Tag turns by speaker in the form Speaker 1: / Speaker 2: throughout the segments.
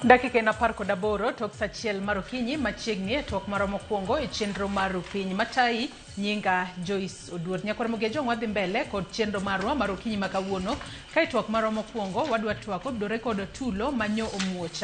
Speaker 1: Dakika en 18 tok sa achiel mar okinyi machiegni e twak marwa mokwongo e chenro mar Rupiny Matayi nyinga Joyce Oduor. Nyakwar Ramogi Ajwang' wadhi mbele kod chenro marwa mar okinyi ma kawuono. Ka e twak marwa mokwongo wadwa twak otudore kod tulo manyo omuoch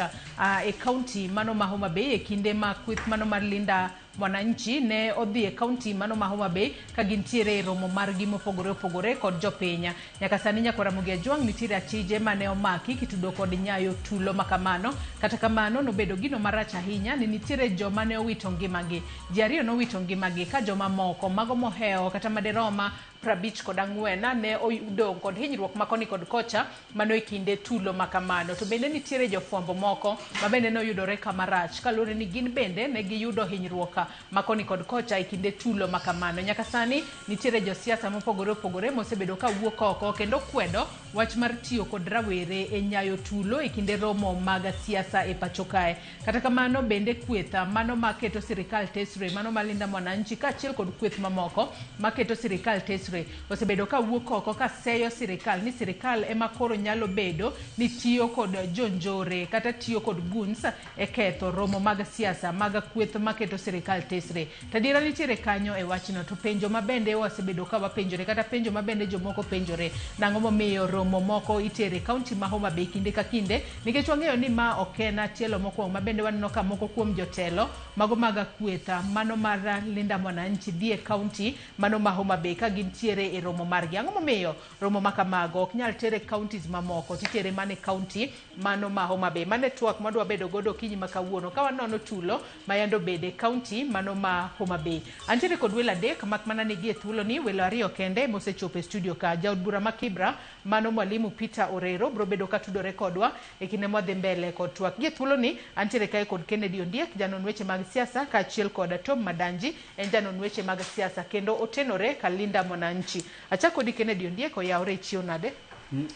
Speaker 1: e kaunti mano ma Homa Bay e kinde ma kweth mano mar Linda Mwananchi ne odhi e kaunti mano ma Homa Bay ka gintiere e romo margi mopogore opogore kod jopiny. Nyaka sani Nyakwar Ramogi Ajwang' nitiere achije mane omaki kitudo kod nyayo tulo makamano. Kata kamano nobedo gino marach ahinya ni nitiere joma ne owito ngimagi. Ji ariyo nowito ngimagi ka joma moko mago mohewo kata maderoma 54 ne odong' kod hinyruok ma koni kod kocha mano e kinde tulo ma kamano. To bende nitiere jofwambo moko ma bende ne oyudore kama rach kaluwore ni gin bende ne giyudo hinyruok ma koni kod kocha e kinde tulo ma kamano. Nyaka sani nitiere josiasa mopogore opogore mosebedo ka wuok oko kendo kwedo wach mar tiyo kod rawere e nyayo tulo e kinde romo mag siasa e pacho kae. Kata kamano bende kweth mano maketo sirikal tesre, mano ma Linda Mwananchi kaachiel kod kweth mamoko maketo sirikal tesre osebedo ka wuok oko ka seyo sirikal ni sirikal ema koro nyalo bedo ni tiyo kod jonjore kata tiyo kod goons e ketho romo mag siasa mag kweth maketo sirikal tesre. To adiera nitiere kanyo e wachno to penjo ma bende wasebedo ka wapenjore kata penjo ma bende jomoko penjore nang'o momiyo romo moko itere e kaunti ma Homa Bay kinde ka kinde nikech wang'eyo ni ma ok en tielo mokwongo ma bende waneno ka moko kuom jotelo mago mag akwetha mano mar Linda Mwananchi dhi e kaunti mano ma Homa Bay ka gintiere e romo margi. Ang'o momiyo romo ma kamago ok nyal ter e counties mamoko titere mana e kaunti mano ma Homa Bay? Mano e twak mwadwa bedo godo okinyi ma kawuono ka wanono tulo ma yande obedo e kaunti mano ma Homa Bay. Antiere kod welo adek mak mana ni gie thuoloni welo ariyo kende mosechopo e studio ka. Jaod bura ma Kibra mano Mwalimu Peter Orero bro bedo ka tudore kodwa e kinde mwadhi mbele kod twak. Gie thuoloni antiere kae kod Kennedy Ondiek janon weche mag siasa kaachiel kod Tom Madanji en janon weche mag siasa kendo otenore ka Linda Mwananchi. Achak kodi Kennedy Ondiek, oyawre ichiew nade?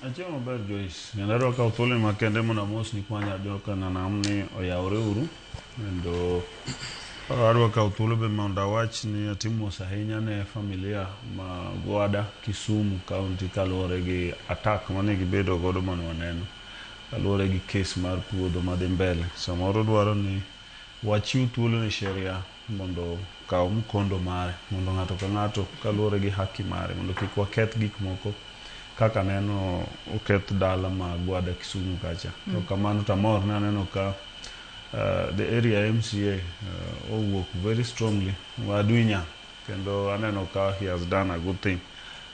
Speaker 2: Achiew maber Joyce. Kendo adwa kawo thuolo makende mondo amos nyikwa joka Nyanam ni oyawre uru. Kendo adwa kawo thuolo be mondo awach ni atim mos ahinya ne familia ma Gwada, Kisumu County kaluwore gi attack mane gibedo godo mane waneno. Kaluwore gi kes mar puodho madhi mbele. Samoro dwaro ni wachiw thuolo ne sheria mondo okaw mkondo mare mondo ng'ato ka ng'ato kaluwore gi haki mare mondo kik waketh gik moko kaka neno oketh dala ma Gwada Kisumu kacha. To kamano to amor ni aneno ka the area MCA owuok very strongly Wadwinya kendo aneno ka he has done a good thing.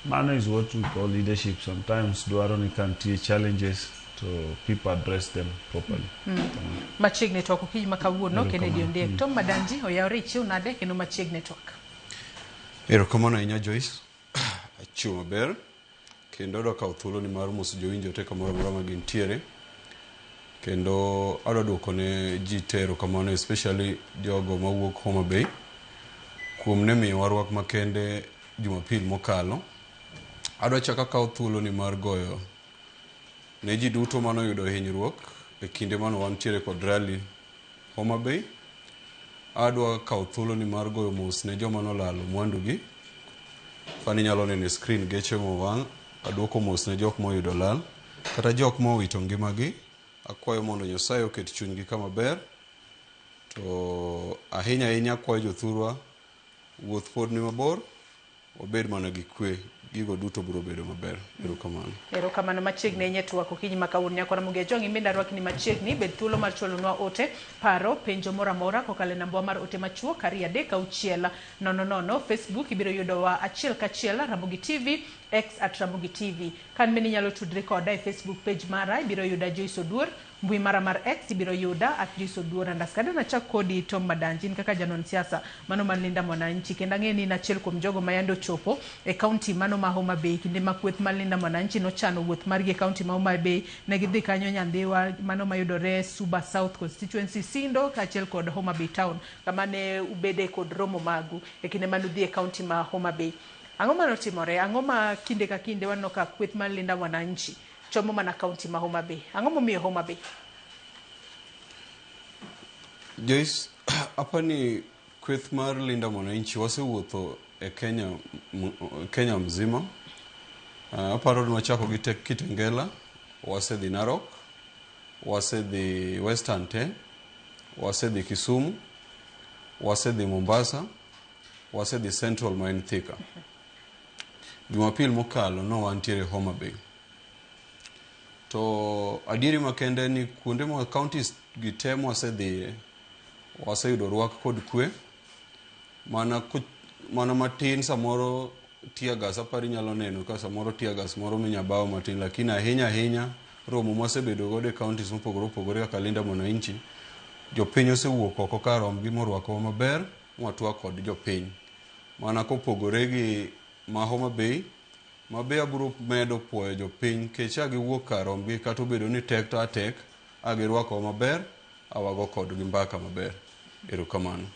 Speaker 2: Mano is what we call leadership. Sometimes dwaro ni ka nitie challenges to people address them properly.
Speaker 1: Machiegni twak okinyi ma kawuono Kennedy Ondiek. Tom Madanji oyawre ichiew nade kendo machiegni twak.
Speaker 3: Erokamano ahinya Joyce. Achiew maber kendo adwa kawo thuolo ni mar moso jowinjo te kamoro amora ma gintiere. Kendo adwa duoko ne ji te erokamano especially jogo mawuok Homa Bay kuom ne miyowa rwak makende Jumapil mokalo. Adwa chako akawo thuolo ni mar goyo ne ji duto mane oyudo hinyruok e kinde mane wantiere kod rally Homa Bay. Adwa kawo thuolo ni mar goyo mos ne joma nolalo mwandugi. Fani inyalo neno e screen geche mowang'. Aduoko mos ne jok moyudo lal kata jok mowito ngimagi. Akwayo mondo Nyasaye oket chunygi kama ber. To ahinya ahinya akwayo jothurwa, wuoth pod ni mabor. Wabed mana gi kwe, gigo duto biro bedo maber. Erokamano.
Speaker 1: Erokamano machiegni ahinya e twak okinyi ma kawuono. Nyakwara Ramogi Ajwang' in bende arwakni machiegni. Bed thuolo mar chwalonwa ote, paro, penjo moro amora kokalo e nambwa mar ote machuok 23600. Facebook ibiro yudowa achiel kachiel Ramogi TV, X at Ramogi TV. Kan bende inyalo tudri koda e Facebook page mara, ibiro yuda Joyce Oduor. Mbui mara mar X ibiro yuda at Joyce Oduor underscore. Adwa nachak kodi Tom Madanji, in kaka janon siasa mano mar Linda Mwananchi, kendo ang'eyo ni in achiel kuom jogo ma yande ochopo e kaunti mano ma Homa Bay kinde ma kweth mar Linda Mwananchi nochano wuoth margi e kaunti ma Homa Bay. Ne gidhi kanyo Nyandhiwa mano mayudore Suba South Constituency, Sindo kaachiel kod Homa Bay Town kama ne ubede kod romo magu e kinde mane udhi e kaunti ma Homa Bay. Ang'o mane otimore? Ang'o ma kinde ka kinde waneno ka kweth mar Linda Mwananchi chomo mana kaunti ma Homa Bay? Ang'o momiyo Homa Bay?
Speaker 3: Joyce, apani kweth mar Linda Mwananchi wasewuotho e Kenya, Kenya mzima. Aparo ni wachako gi Kitengela, wasedhi Narok, Wasedhi Western te, wasedhi Kisumu, wasedhi Mombasa, wasedhi Central ma en Thika. Jumapil mokalo no wantiere Homa Bay. To adieri makende ni kuonde ma counties gi te mwasedhiye waseyudo rwak kod kwe mana, mana matin samoro tear gas aparo inyalo neno ka samoro tear gas moro minya bawo matin lakini ahinya ahinya romo mwasebedo godo e counties mopogore opogore kaka Linda Mwananchi jopiny osewuok oko kar rombgi morwakowa maber mwatwak kod jopiny mana kopogore gi ma Homa Bay ma be abiro medo puoyo jopiny nikech a giwuok kar rombgi kata obedo ni tek to atek a girwakowa maber awago kodgi mbaka maber erokamano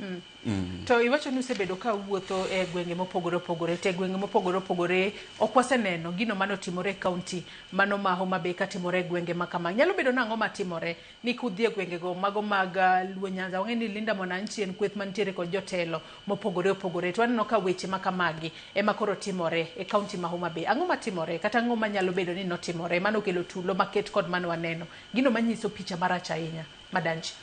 Speaker 1: To iwacho ni usebedo ka uwuotho e gwenge mopogore opogore to e gwenge mopogore opogore ok waseneno gino manotimore e kaunti mano ma Homa Bay katimore e gwenge ma kama. Nyalo bedo nang'o matimore ni kudhi e gwengego mago mag Luo Nyanza wang'e ni Linda Mwananchi en kweth mantiere kod jotelo mopogore opogore to waneno ka weche ma kamagi ema koro timore e kaunti ma Homa Bay. Ang'o matimore kata ang'o manyalo bedo ni notimore mano okelo tulo maket kod mano waneno gino manyiso picha marach ahinya Madanji.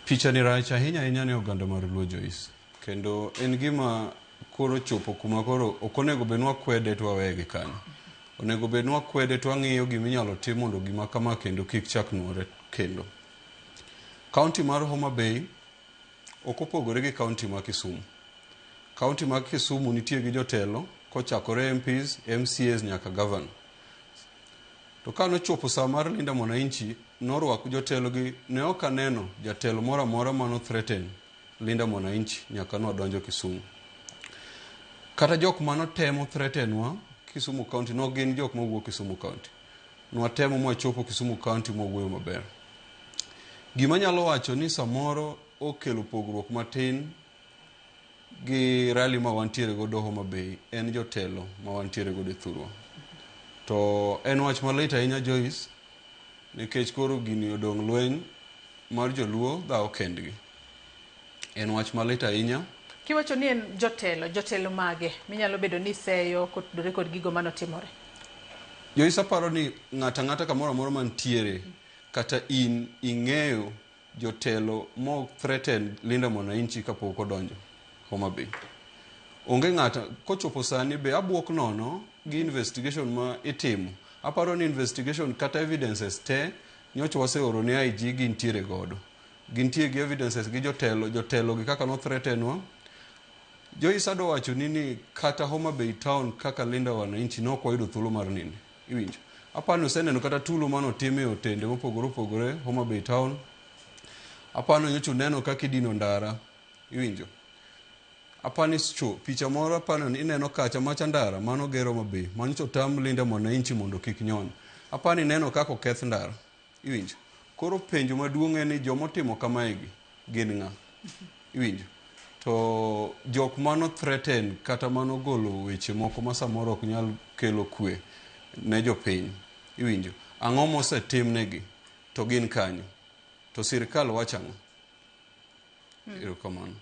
Speaker 3: Picha ni rach ahinya ahinya ne oganda mar Luo Joyce kendo en gima koro chopo kuma koro ok onego bed ni wakwede to waweye gi kanyo. Onego bed ni wakwede to wang'iyo gima inyalo tim mondo gima kama kendo kik chak nwore kendo. Kaunti mar Homa Bay ok opogore gi kaunti ma Kisumu. Kaunti ma Kisumu nitie gi jotelo kochakore MPs, MCAs nyaka governor. To ka nochopo saa mar Linda Mwananchi norwak jotelo gi ne ok aneno jatelo moro amora mano threaten Linda Mwananchi nyaka nwadonjo Kisumu. Kata jok manotemo threaten wa Kisumu County no gin jok mawuok Kisumu County. Nwatemo mwachopo Kisumu County mwawuoyo maber. Gima nyalo wacho ni samoro okelo pogruok matin gi rally ma wantiere godo Homa Bay en jotelo ma wantiere godo e thurwa. To en wach malit ahinya Joyce nikech koro gini odong' lweny mar joluo dhawo kendgi. En wach malit ahinya.
Speaker 1: Kiwacho ni en jotelo, jotelo mage minyalo bedo ni seyo kotudore kod gigo manotimore?
Speaker 3: Joyce aparo ni ng'ato ang'ata kamoro amora mantiere kata in ing'eyo jotelo mo threaten Linda Mwananchi kapok odonjo Homa Bay. Onge ng'ato kochopo sani be abuok nono gi investigation ma itimo. Aparo ni investigation kata evidences te nyocha waseoro ne IG gintiere godo. Gintie gi evidences gi jotelo, jotelo gi kaka no threaten wa. Joyce adwa wacho ni ni kata Homa Bay town kaka Linda Wananchi nok wayudo thuolo mar nindo. Iwinjo? Aparo ni useneno kata tulo manotim e otende mopogore opogore Homa Bay town. Aparo ni nyocha uneno kaka idino ndara. Iwinjo? Aparo ni cho, picha moro aparo ni ineno kacha macha ndara mano ger Homa Bay. Manyocha otam Linda Mwananchi mondo kik nyon. Aparo ni ineno kaka oketh ndara. Iwinjo? Koro penjo maduong' en ni jomotimo kamaegi gin ng'a? Iwinjo? To jok mano threaten kata mano golo weche moko ma samoro ok nyal kelo kwe ne jopiny. Iwinjo? Ang'o mosetimnegi? To gin kanyo? To sirkal wacho ang'o? Erokamano.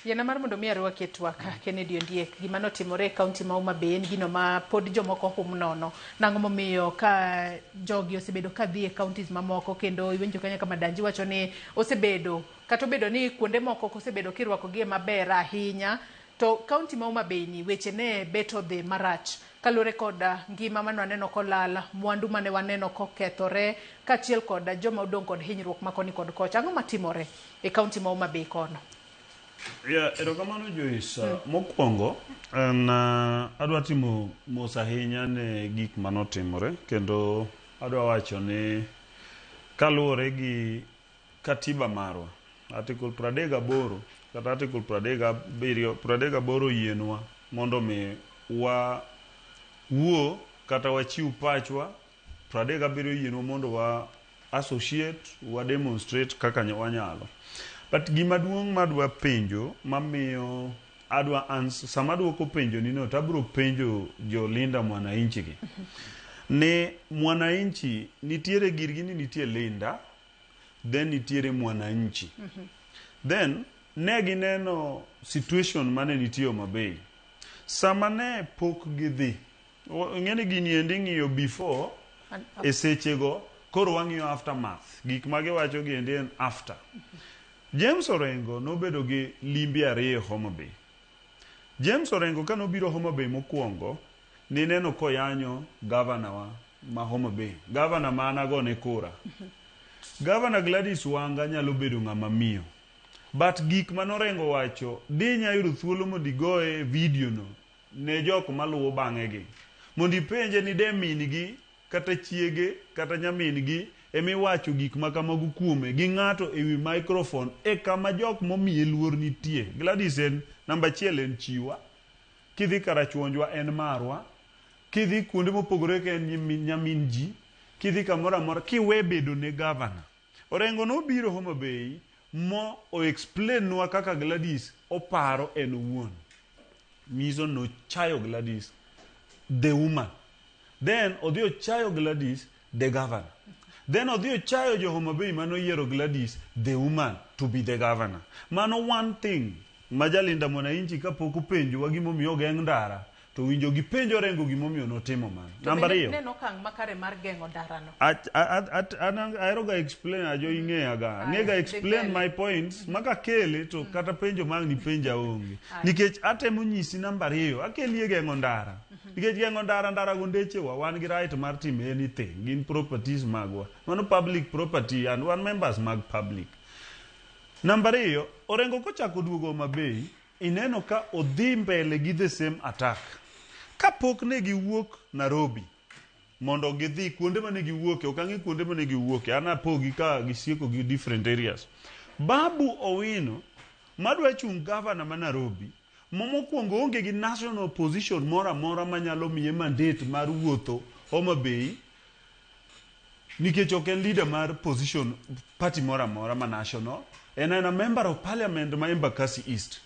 Speaker 1: Yiena mar mondo mi arwaki e twak Kennedy Ondiek, gima notimore e kaunti ma Homa Bay en gino ma pod jomoko hum nono. Nang'o momiyo ka jogi osebedo ka dhi e counties mamoko kendo iwinjo kanyo ka Madanji wacho ni osebedo kata obedo ni kuonde moko ok osebedo kirwakogie maber ahinya to kaunti ma Homa Bay ni weche ne bet odhi marach kaluwore kod ngima mane waneno kolal, mwandu mane waneno kokethore kaachiel kod joma odong' kod hinyruok ma koni kod kocha. Ang'o matimore e kaunti ma Homa Bay kono?
Speaker 2: Yeah, erokamano Joyce. Mokwongo en adwa timo mos ahinya ne gik manotimore kendo adwa wacho ni kaluwore gi katiba marwa article 38 kata article 37 38 oyienwa mondo mi wa wuo kata wachiw pachwa 37 oyienwa mondo wa associate wa demonstrate kaka wanyalo but gima duong' madwa penjo mamiyo adwa ans sama aduoko penjo ni no to abiro penjo jo Linda Mwananchi gi ni Mwananchi nitiere girgi ni nitie Linda then nitiere Mwananchi then ne gineno situation mane nitie Homa Bay sama ne pok gidhi ing'eni gini endi ing'iyo before e sechego Koro wang'iyo aftermath. Gik ma giwacho gi endi en after. James Orengo nobedo gi limbe ariyo Homa Bay. James Orengo ka nobiro Homa Bay mokwongo, nineno koyanyo gavana wa ma Homa Bay. Gavana ma an agone kura. Gavana Gladys Wanga nyalo bedo ng'ama miyo. But gik ma Norengo wacho, dinya yudo thuolo mondo igoye e video no ne jok maluwo bang'e gi. Mondo ipenje ni de min gi kata chiege kata nyamin gi emiwacho gik ma kamago kuome gi ng'ato e wi microphone e kama jok momiye luor nitie. Gladys en namba achiel en chiwa. Kidhi Karachuonjwa en marwa. Kidhi kuonde mopogore ka en nyamin ji. Kidhi kamoro amora kiwe bedo ne gavana. Orengo nobiro Homa Bay mo o explain nwa kaka Gladys oparo en owuon. Nyiso nochayo Gladys the woman. Then odhi ochayo Gladys the governor. Then odhi ochayo jo Homa Bay mane oyiero Gladys the woman to be the governor. Mano one thing ma Jalinda Mwananchi kapok openjowa gimomiyo ogeng' ndara to winjo gipenj Orengo gimomiyo notimo mano.
Speaker 1: To
Speaker 2: Namba
Speaker 1: bende
Speaker 2: ariyo.
Speaker 1: neno okang' makare mar geng'o ndarano.
Speaker 2: An ahero ga explain ajo ing'eya ga. Ang'e ga
Speaker 1: Aya, dhi
Speaker 2: explain
Speaker 1: mbele.
Speaker 2: my points ma kakele to kata penjo ma ang' nipenja onge.
Speaker 1: Aya.
Speaker 2: Nikech atemo nyisi namba ariyo, akelie geng'o ndara. Nikech geng'o ndara, ndara go ndechewa, wan gi right mar timo anything, gin properties magwa. Mano public property and wan members mag public. Namba ariyo, Orengo kochako duogo Homa Bay, ineno ka odhi mbele gi the same attack. Kapok ne giwuok Nairobi mondo gidhi kuonde mane giwuoke, ok ang'e kuonde mane giwuoke, an apogi ka gisieko gi different areas. Babu Owino madwa chung' gavana ma Nairobi, ma mokwongo oonge gi national position moro amora manyalo miye mandate mar wuotho Homa Bay nikech ok en leader mar position party moro amora ma national, en en a member of parliament ma Embakasi East.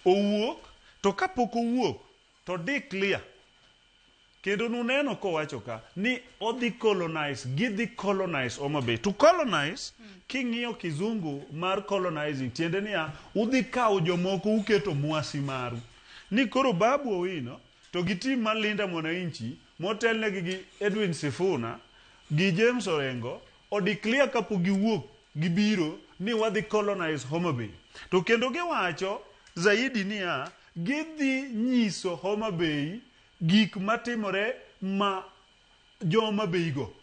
Speaker 2: Owuok to kapok owuok to declare kendo nuneno kowacho ka ni odhi colonize, gidhi colonize Homa Bay. To colonize, king'iyo kizungu mar colonizing, tiende niya, udhi kawo jomoko uketo mwasi maru. Ni koro Babu Owino to gi team mar Linda Mwananchi motelnegi gi Edwin Sifuna gi James Orengo o declare kapok giwuok gibiro ni wadhi colonize Homa Bay. To kendo giwacho zaidi niya, gidhi nyiso Homa Bay gik matimore ma jo Homa Bay go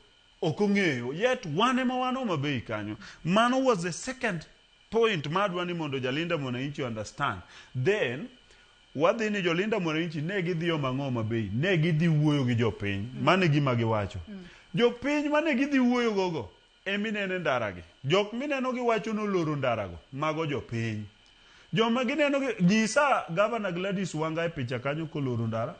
Speaker 2: ok ong'eyo. Yet wan ema wan Homa Bay kanyo. Mano was the second point ma adwa ni mondo Jalinda Mwananchi understand. Then wadhi ni Jolinda Mwananchi ne gidhi omo ang'o Homa Bay? Ne gidhi wuoyo gi jopiny. Mano e gima giwacho. Jopiny mane gidhi wuoyo go go emineno e ndara gi. Jok mineno giwacho noloro ndara go, mago jopiny. Joma gineno gi, nyisa Governor Gladys Wanga e picha kanyo koloro ndara.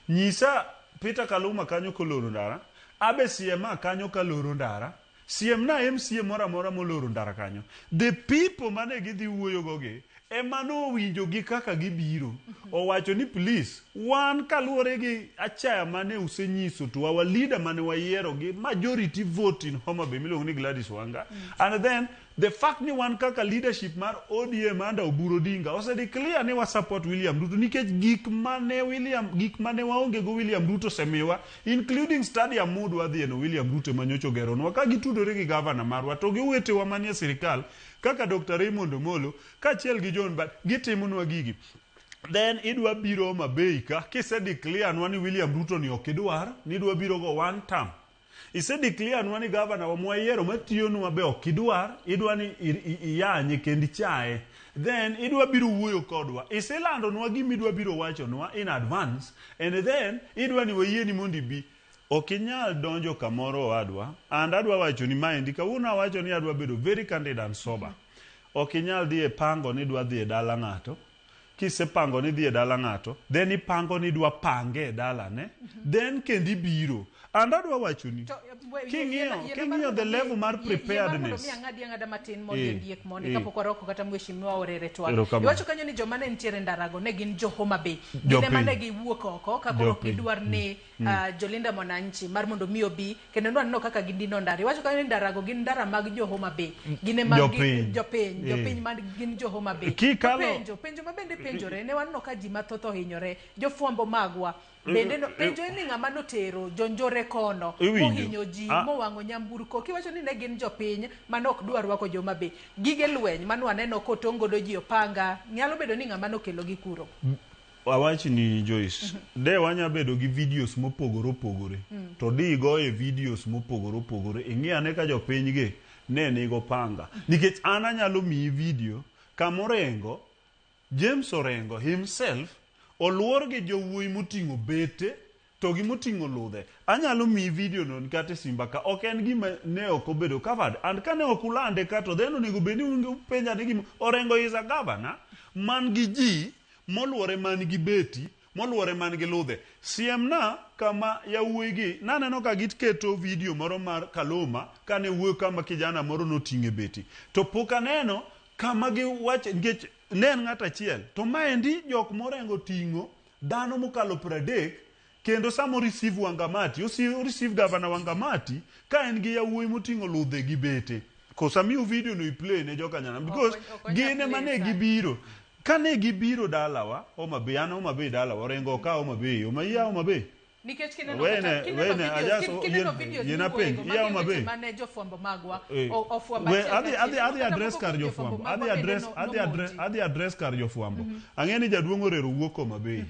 Speaker 2: Nyisa Peter Kaluma kanyo koloro ndara. Abe siema kanyo kaloro ndara. Siemna MCA moro amora moloro ndara kanyo. The people mane gidhi wuoyo go gi ema nowinjo gi kaka gibiro. Owacho ni please, wan kaluwore gi achaya mane usenyiso to our leader mane wayiero gi majority vote in Homa Bay miluongo ni Gladys Wanga. And then the fact ni wan kaka leadership mar ODM under Oburu Odinga ose declare ni wa support William Ruto nikech gik mane William gik mane waonge go William Ruto osemiwa including stadium mudwa dhiye no William Ruto ema nyocha ogeronwa ka gitudore gi gavana marwa to gi owetewa manie sirikal kaka Dr. Raymond Omolo kaachiel gi John Mbadi gitimonwa gigi. Then idwa biro Homa Bay ka kise declare nwa ni William Ruto ni ok idwar ni idwa biro go one term. Ise declare nwa ni gavana wa mwayiero matiyonwa be ok idwar, idwa ni iyanye kendo ichaye. Then idwa biro wuoyo kodwa. Iselandonwa gima idwa biro wachonwa in advance and then idwa ni wayieni mondo ibi. Ok inyal donjo kamoro owadwa and adwa wachoni maendi kawuono awacho ni adwa bedo very candid and sober. Ok inyal dhi e pango ni idwa dhi e dala ng'ato. Kisepango ni idhi e dala ng'ato, then ipango ni idwa pange e dalane, then kendo ibiro. And adwa wachoni, king'iyo king'iyo the level mar preparedness.
Speaker 1: Yie mar mondo mi ang'adi ang'ada matin mondo ondiek mondi kapok warwako kata mheshimiwa Orere twak. Iwacho kanyo ni joma ne nitiere ndarago ne gin jo Homa Bay. Gin ema ne giwuok oko ka koro ok gidwar ni Jolinda Mwananchi mar mondo mi obi kendo nwaneno kaka gidino ndara. Iwacho kanyo ni ndarago gin ndara mag jo Homa Bay. Gin ema
Speaker 2: Jopiny.
Speaker 1: Jopiny, jopiny ma gin jo Homa Bay.
Speaker 2: Kikalo
Speaker 1: Penjo, penjo ma bende penjore ne waneno ka ji mathoth ohinyore, jofwambo magwa. Bende no, penjo en ni ng'ama notero jonjore kono
Speaker 2: Iwinjo.
Speaker 1: mohinyo ji
Speaker 2: Ah.
Speaker 1: mowang'o nyamburko kiwacho ni ne gin jopiny mane ok dwa rwako joma be gige lweny mane waneno kotong' godo ji opanga nyalo bedo ni ng'ama nokelogi kuro.
Speaker 2: Awachni Joyce, de wanya bedo gi videos mopogore opogore to di goye videos mopogore opogore ing'i ane ka jopiny gi ne nigo panga nikech an anyalo miyi video kama Orengo James Orengo himself oluor gi jowuoyi moting'o bete to gi moting'o ludhe. Anyalo miyi video no kata e simba ka. Ok en gima ne ok obedo covered. And kane ok ulande ka to then onego bed ni upenja ni gima Orengo is a governor man gi ji moluore man gi beti moluore man gi ludhe. Siemna kama yawuoyi gi naneno ka giketo video moro mar Kaluma kane wuoyo kama kijana moro noting'e beti. To pok aneno kama giwache nikech ne en ng'at achiel. To maendi jok morengo ting'o dhano mokalo 30 kendo sama o receive Wangamati, o receive Governor Wangamati ka en gi yawuoyi moting'o ludhe gi bete. Koso amiu video no i play ne joka Nyanam because
Speaker 1: Ok onyal
Speaker 2: gin ema
Speaker 1: play
Speaker 2: ne
Speaker 1: sani.
Speaker 2: gibiro. Kane gibiro dalawa, Homa Bay, an Homa Bay dalawa, Orengo ok a Homa Bay, Homa iya Homa Bay.
Speaker 1: Nikech kineno
Speaker 2: Wene,
Speaker 1: kata kineno
Speaker 2: wene,
Speaker 1: videos,
Speaker 2: ajaso,
Speaker 1: kineno
Speaker 2: yien,
Speaker 1: videos
Speaker 2: yien
Speaker 1: miwuoyego,
Speaker 2: apenj, iya
Speaker 1: magi
Speaker 2: Homa
Speaker 1: weche
Speaker 2: Bay.
Speaker 1: mane jofwambo magwa
Speaker 2: Eh,
Speaker 1: ofwambo
Speaker 2: we
Speaker 1: achiel
Speaker 2: adhi
Speaker 1: kachiel.
Speaker 2: adhi adhi
Speaker 1: Kata
Speaker 2: address
Speaker 1: moko
Speaker 2: kar
Speaker 1: kuom jofwambo
Speaker 2: jofwambo
Speaker 1: magwa
Speaker 2: adhi
Speaker 1: bende
Speaker 2: address adhi address
Speaker 1: nomonji.
Speaker 2: adhi address kar jofwambo ang'e ni jaduong' orero wuok Homa Bay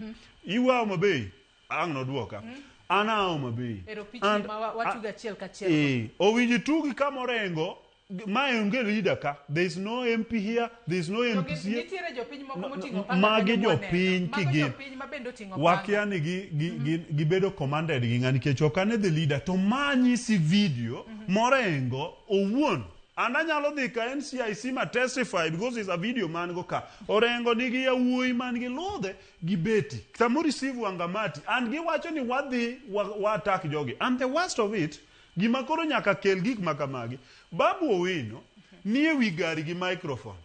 Speaker 2: iwuo Homa Bay ang' nodwoka an a Homa Bay
Speaker 1: Ero pichni
Speaker 2: And
Speaker 1: ma watugo achiel kachiel.
Speaker 2: Owinji tugi kama Orengo mae onge leader ka there is no MP here there is no
Speaker 1: To
Speaker 2: MP here
Speaker 1: nitiere jopiny moko
Speaker 2: No,
Speaker 1: moting'o
Speaker 2: no,
Speaker 1: panga
Speaker 2: magi
Speaker 1: kanyo mwaneno.
Speaker 2: jopiny
Speaker 1: Mago
Speaker 2: kigin.
Speaker 1: jopiny ma bende oting'o panga.
Speaker 2: Wakia ni gibedo commanded gi ng'a nikech ok ane the leader to ma nyisi video morengo owuon and anyalo dhi ka NCIC ma testify because it's a video man go ka Orengo nigi yawuoyi man gi ludhe gi beti samo receive Wangamati and giwacho ni wadhi wa attack jogi and the worst of it gima koro nyaka kel gik ma kamagi Babu Owino nie wi gari gi microphone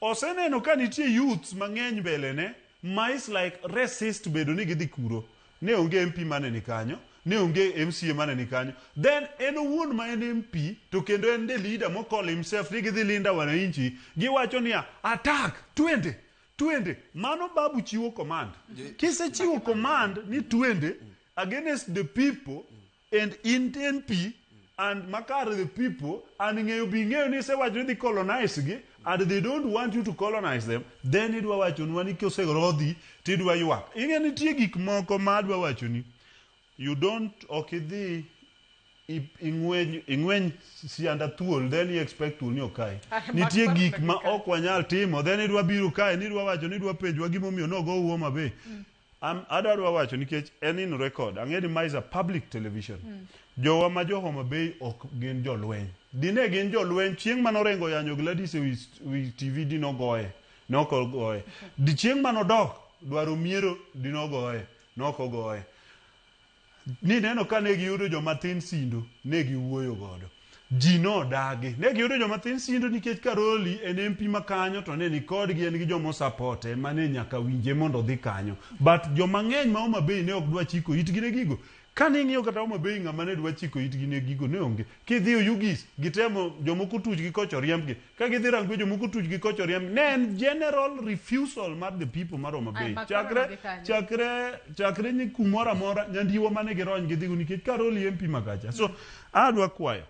Speaker 2: oseneno ka nitie youths mang'eny mbele ne ma is like resist bedo ni gidhi kuro ne onge MP mane ni kanyo ne onge MCA mane ni kanyo then en owuon ma en MP to kendo en the leader mo call himself ni gidhi linda wananchi giwacho niya attack 20 20 mano Babu chiwo command kisechiwo command ni 20 against the people and in MP and makare the people and ng'eyo bi ng'eyo ni isewacho ni dhi colonize gi and they don't want you to colonize them then idwa wachonwa ni koserodhi tidwa ywak ing'e nitie gik moko ma adwa wachoni you don't ok idhi ing'weny sianda thuol then you expect thuol ni okayi
Speaker 1: Ah,
Speaker 2: nitie
Speaker 1: mak-
Speaker 2: gik ma
Speaker 1: mak-
Speaker 2: ok wanyal timo then idwa biro kae ni idwa wacho ni idwa penjwa gimomiyo nogou Homa Bay adwa wacho nikech en in record ang'e ni ma is a public television jowa ma jo Homa Bay ok gin jolweny dine gin jolweny chieng' mane Orengo yanyo Gladys e wi TV dinogoye ne ok ogoye di chieng' manodok dwaro miero dinogoye ne ok ogoye ni neno ka ne giyudo joma thin sindo ne giwuoyo godo ji nodagi ne giyudo joma thin sindo nikech Karoli en MP ma kanyo to ne ni kodgi en gi joma osapote mane nyaka winje mondo odhi kanyo but joma ng'eny ma Homa Bay ne ok dwa chiko itgi ne gigo kane ing'iyo kata Homa Bay ng'ama ne dwa chiko itgi ne gigo ne onge kidhi Oyugis gitemo jomoko tuch gi kocha oriembgi ka gidhi Rangwe jomoko tuch gi kocha oriembgi ne en general refusal mar the people mar Homa Bay
Speaker 1: Ay, mak
Speaker 2: chakre
Speaker 1: parogi kanyo.
Speaker 2: chakre ni kumoro amora nyandiwa mane girony gidhigo nikech Karoli MP makacha so adwa kwayo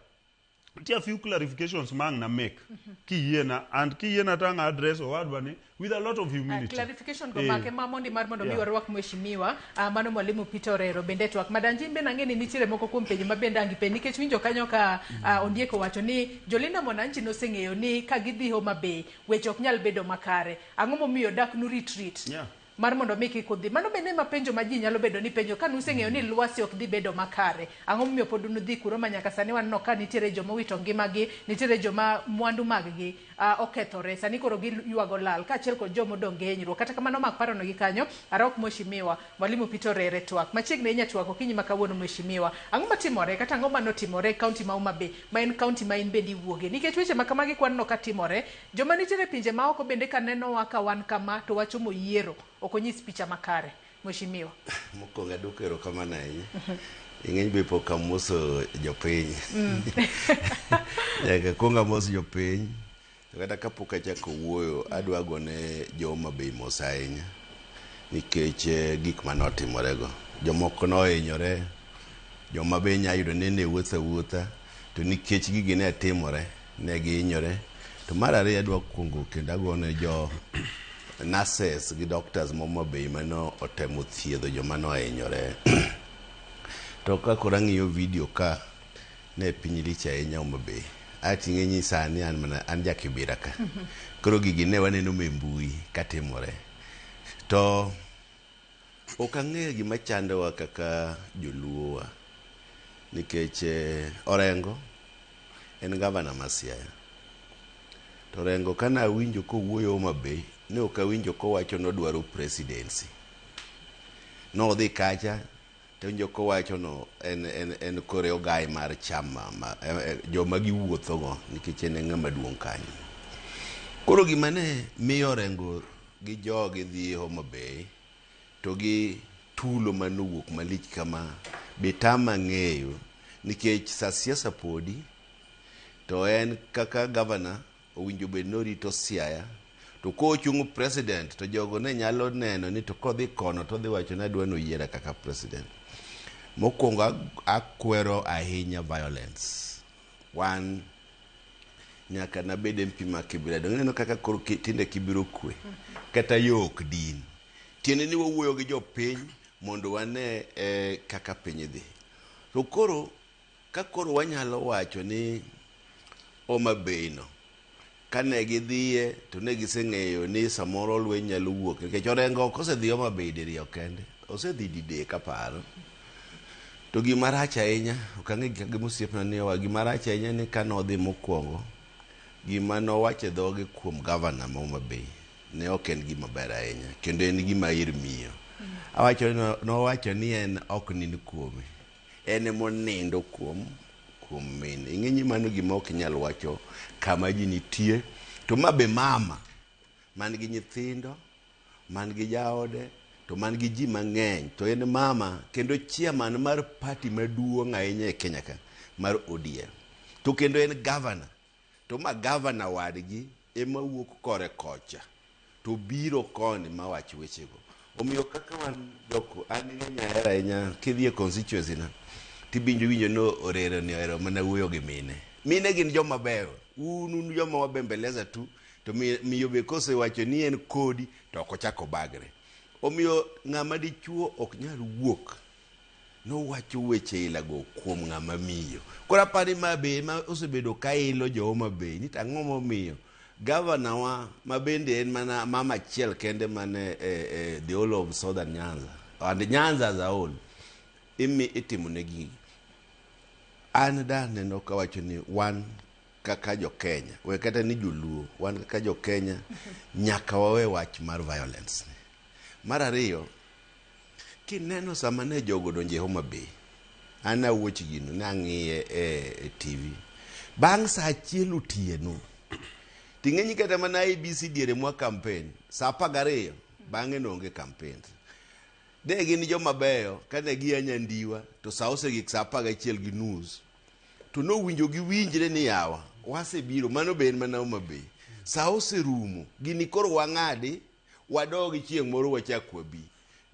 Speaker 2: nitie a few clarifications ma ang' na make kiyiena and kiyiena to ang' address owadwa ni with a lot of humility
Speaker 1: Clarification go
Speaker 2: Eh.
Speaker 1: make ma mondi mar mondo mi
Speaker 2: Yeah.
Speaker 1: warwak mheshimiwa mano mwalimu Peter Orero bende twak madanji bende ang'e ni nitiere moko kuom penjo ma bende ang' gipenj nikech winjo kanyo ka Ondiek owacho ni jolinda mwananchi noseng'eyo ni ka gidhi Homa Bay weche ok nyal bedo makare ang'o momiyo dak nu retreat mar mondo mi kik udhi mano bende ma penjo ma ji nyalo bedo ni penjo ka nuseng'eyo ni lwasi ok dhi bedo makare ang'o momiyo pod unudhi kuro ma nyaka sani waneno ka nitiere joma owito ngimagi nitiere joma mwandu mag-gi okethore sani koro giywago lal kaachiel kod joma odong' gi hinyruok kata kamano mak parono gi kanyo arok mheshimiwa mwalimu Peter Orere twak machiegni ahinya twak okinyi ma kawuono mheshimiwa ang'o matimore kata ang'o manotimore e kaunti ma Homa Bay ma en kaunti ma in bende iwuoge nikech weche ma kamagi kwaneno ka timore joma nitiere e pinje maoko bende ka nenowa ka wan kama to wachomo yiero ok onyis picha makare mheshimiwa.
Speaker 4: Mokwongo aduoko erokamano ahinya. Ing'eny be pok amoso jopiny. Nyaka kuong amos jopiny. To kata kapok achako wuoyo, adwa gone jo Homa Bay mos ahinya. Nikech gik manotimore go. Jomoko nohinyore, joma be inya yudo ni ne wuotho awuotha to nikech gigi ne timore ne gihinyore. To mar ariyo adwa kuongo kendo agone jo nurses gi doctors ma Homa Bay mane otemo thiedho joma nohinyore. To ka koro ang'iyo video ka ne piny lich ahinya Homa Bay. Ating'e ni sani an mana an ja Kibera ka. Koro gigi ne waneno e mbui katimore. To ok ang'eyo gima chandowa kaka joluo wa nikech Orengo en gavana ma Siaya. To Orengo kane awinjo kowuoyo Homa Bay ne ok awinjo kowacho ni odwaro presidency. Nodhi kacha to awinjo kowacho no en kore ogai mar chama ma, joma giwuotho go nikech en e ng'ama duong' kanyo. Koro gima ne miyo Orengo gi jogi dhi Homa Bay to gi tulo manowuok malich kama be tama ng'eyo nikech sa siasa podi to en kaka gavana owinjo bed ni orito Siaya to kochung' president to jogo ne nyalo neno ni to kodhi kono to odhi wacho ni adwa noyiera kaka president. Mokwongo akwero ahinya violence. Wan nyaka nabed MP ma Kibera. Donge ineno kaka koro tinde Kibera okwe? Kata yo ok din. Tiende ni wawuoyo gi jopiny mondo wane kaka piny dhi. To koro ka koro wanyalo wacho ni Homa Bay no kane gidhiye to ne giseng'eyo ni samoro lweny nyalo wuok nikech Orengo ok osedhi Homa Bay diriyo kende, osedhi didek aparo. To gima rach ahinya, ok ang'e gima osiepna ni owacho, gima rach ahinya ni kane odhi mokwongo, gima nowacho e dhoge kuom gavana ma Homa Bay ne ok en gima ber ahinya kendo en gima ir miyo. Awacho ni nowacho ni en ok nind kuome, en emonindo kuom mine. Ing'e ni mano gima ok inyal wacho kama ji nitie. To ma be mama man gi nyithindo, man gi jaode, to man gi ji mang'eny. To en mama kendo chairman mar party maduong' ahinya e Kenya ka mar ODM. To kendo en governor. To ma governor wadgi ema wuok kore kocha to biro koni mawach wechego. Omiyo kaka wan jok an ing'e ahero ahinya kidhi e constituency na tibinjo winjo ni Orero ni ohero mana wuoyo gi mine. Mine gin joma beyo. Un joma wabembeleza tu to miyo be kosewacho ni en kodi to ok ochak obagre. Omiyo ng'ama dichuo ok nyal wuok nowacho weche ilago kuom ng'ama miyo. Koro apani ma be ema osebedo ka ilo jo Homa Bay ni to ang'o momiyo gavana wa ma bende en mana mama achiel kende mane the whole of Southern Nyanza and Nyanza as a whole itimo ne gigi. An da neno kawacho ni wan kaka jo Kenya, we kata ni joluo, wan kaka jo Kenya nyaka wawe wach mar violence. Mar ariyo, kineno sama ne jogo donjo e Homa Bay, an awuoch gino, ne ang'iye e TV. Bang' saa achiel otieno, ting'e ni kata mana IEBC diere mwa campaign, saa 12, bang'e no onge campaign. Ne gin joma beyo, kane gia Nyandiwa, to saa osegik saa 11:30. To nowinjo giwinjre ni yawa, wasebiro, mano be en mana Homa Bay. Saa oserumo, gini koro wang'adi, wadogi chieng' moro wachak wabi.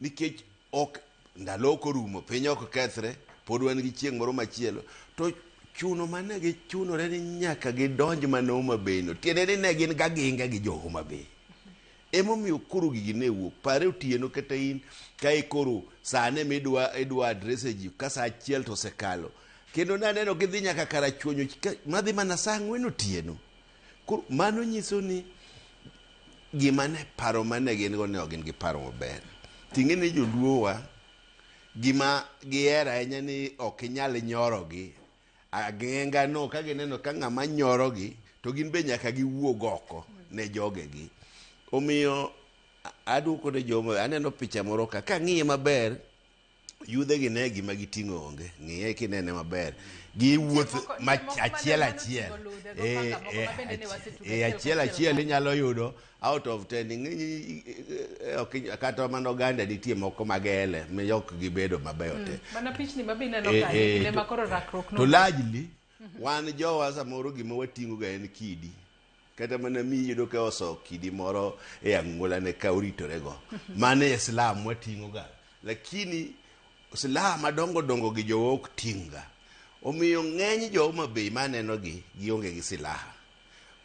Speaker 4: Nikech ok ndalo ok orumo, piny ok kethre, pod wan gi chieng' moro machielo. To chuno mane gichunore ni nyaka gidonj mana Homa Bay no. Tiende ni ne gin gaginga gi jo Homa Bay. Emomiyo koro gigi ne wuok. Pare otieno kata in ka koro sane midwa idwa address ji ka saa achiel to osekalo. Kendo naneno gidhi nyaka Karachuonyo madhi mana saa 4 otieno. Koro mano nyiso ni gima ne paro mane gin go ne ok gin gi paro maber. Ting'e ni joluo wa gima gihero ahinya ni ok inyal nyorogi. Ageng'a no ka gineno ka ng'ama nyorogi to gin be nyaka giwuog oko ne jogegi. Omiyo aduoko ne joma aneno picha moro ka kang'iye maber yudhe gi ne gima giting'o onge ng'iye kinene maber giwuoth achiel achiel achiel achiel inyalo yudo out of 10 ing'e ok kata mana oganda nitie moko magele ma ok gibedo mabeyo te
Speaker 1: mana pichni ma bineno kanyo kinde ma koro rakruok
Speaker 4: to largely wan jowa samoro gima wating'o ga en kidi kata mana miyi yudo ka oso kidi moro e ang'ola ne ka oritore go mano e Islam wating'o ga lakini Silaha madongo dongo gi jowa ok ting'ga. Omiyo ng'eny jo Homa Bay maneno gi gionge gi silaha.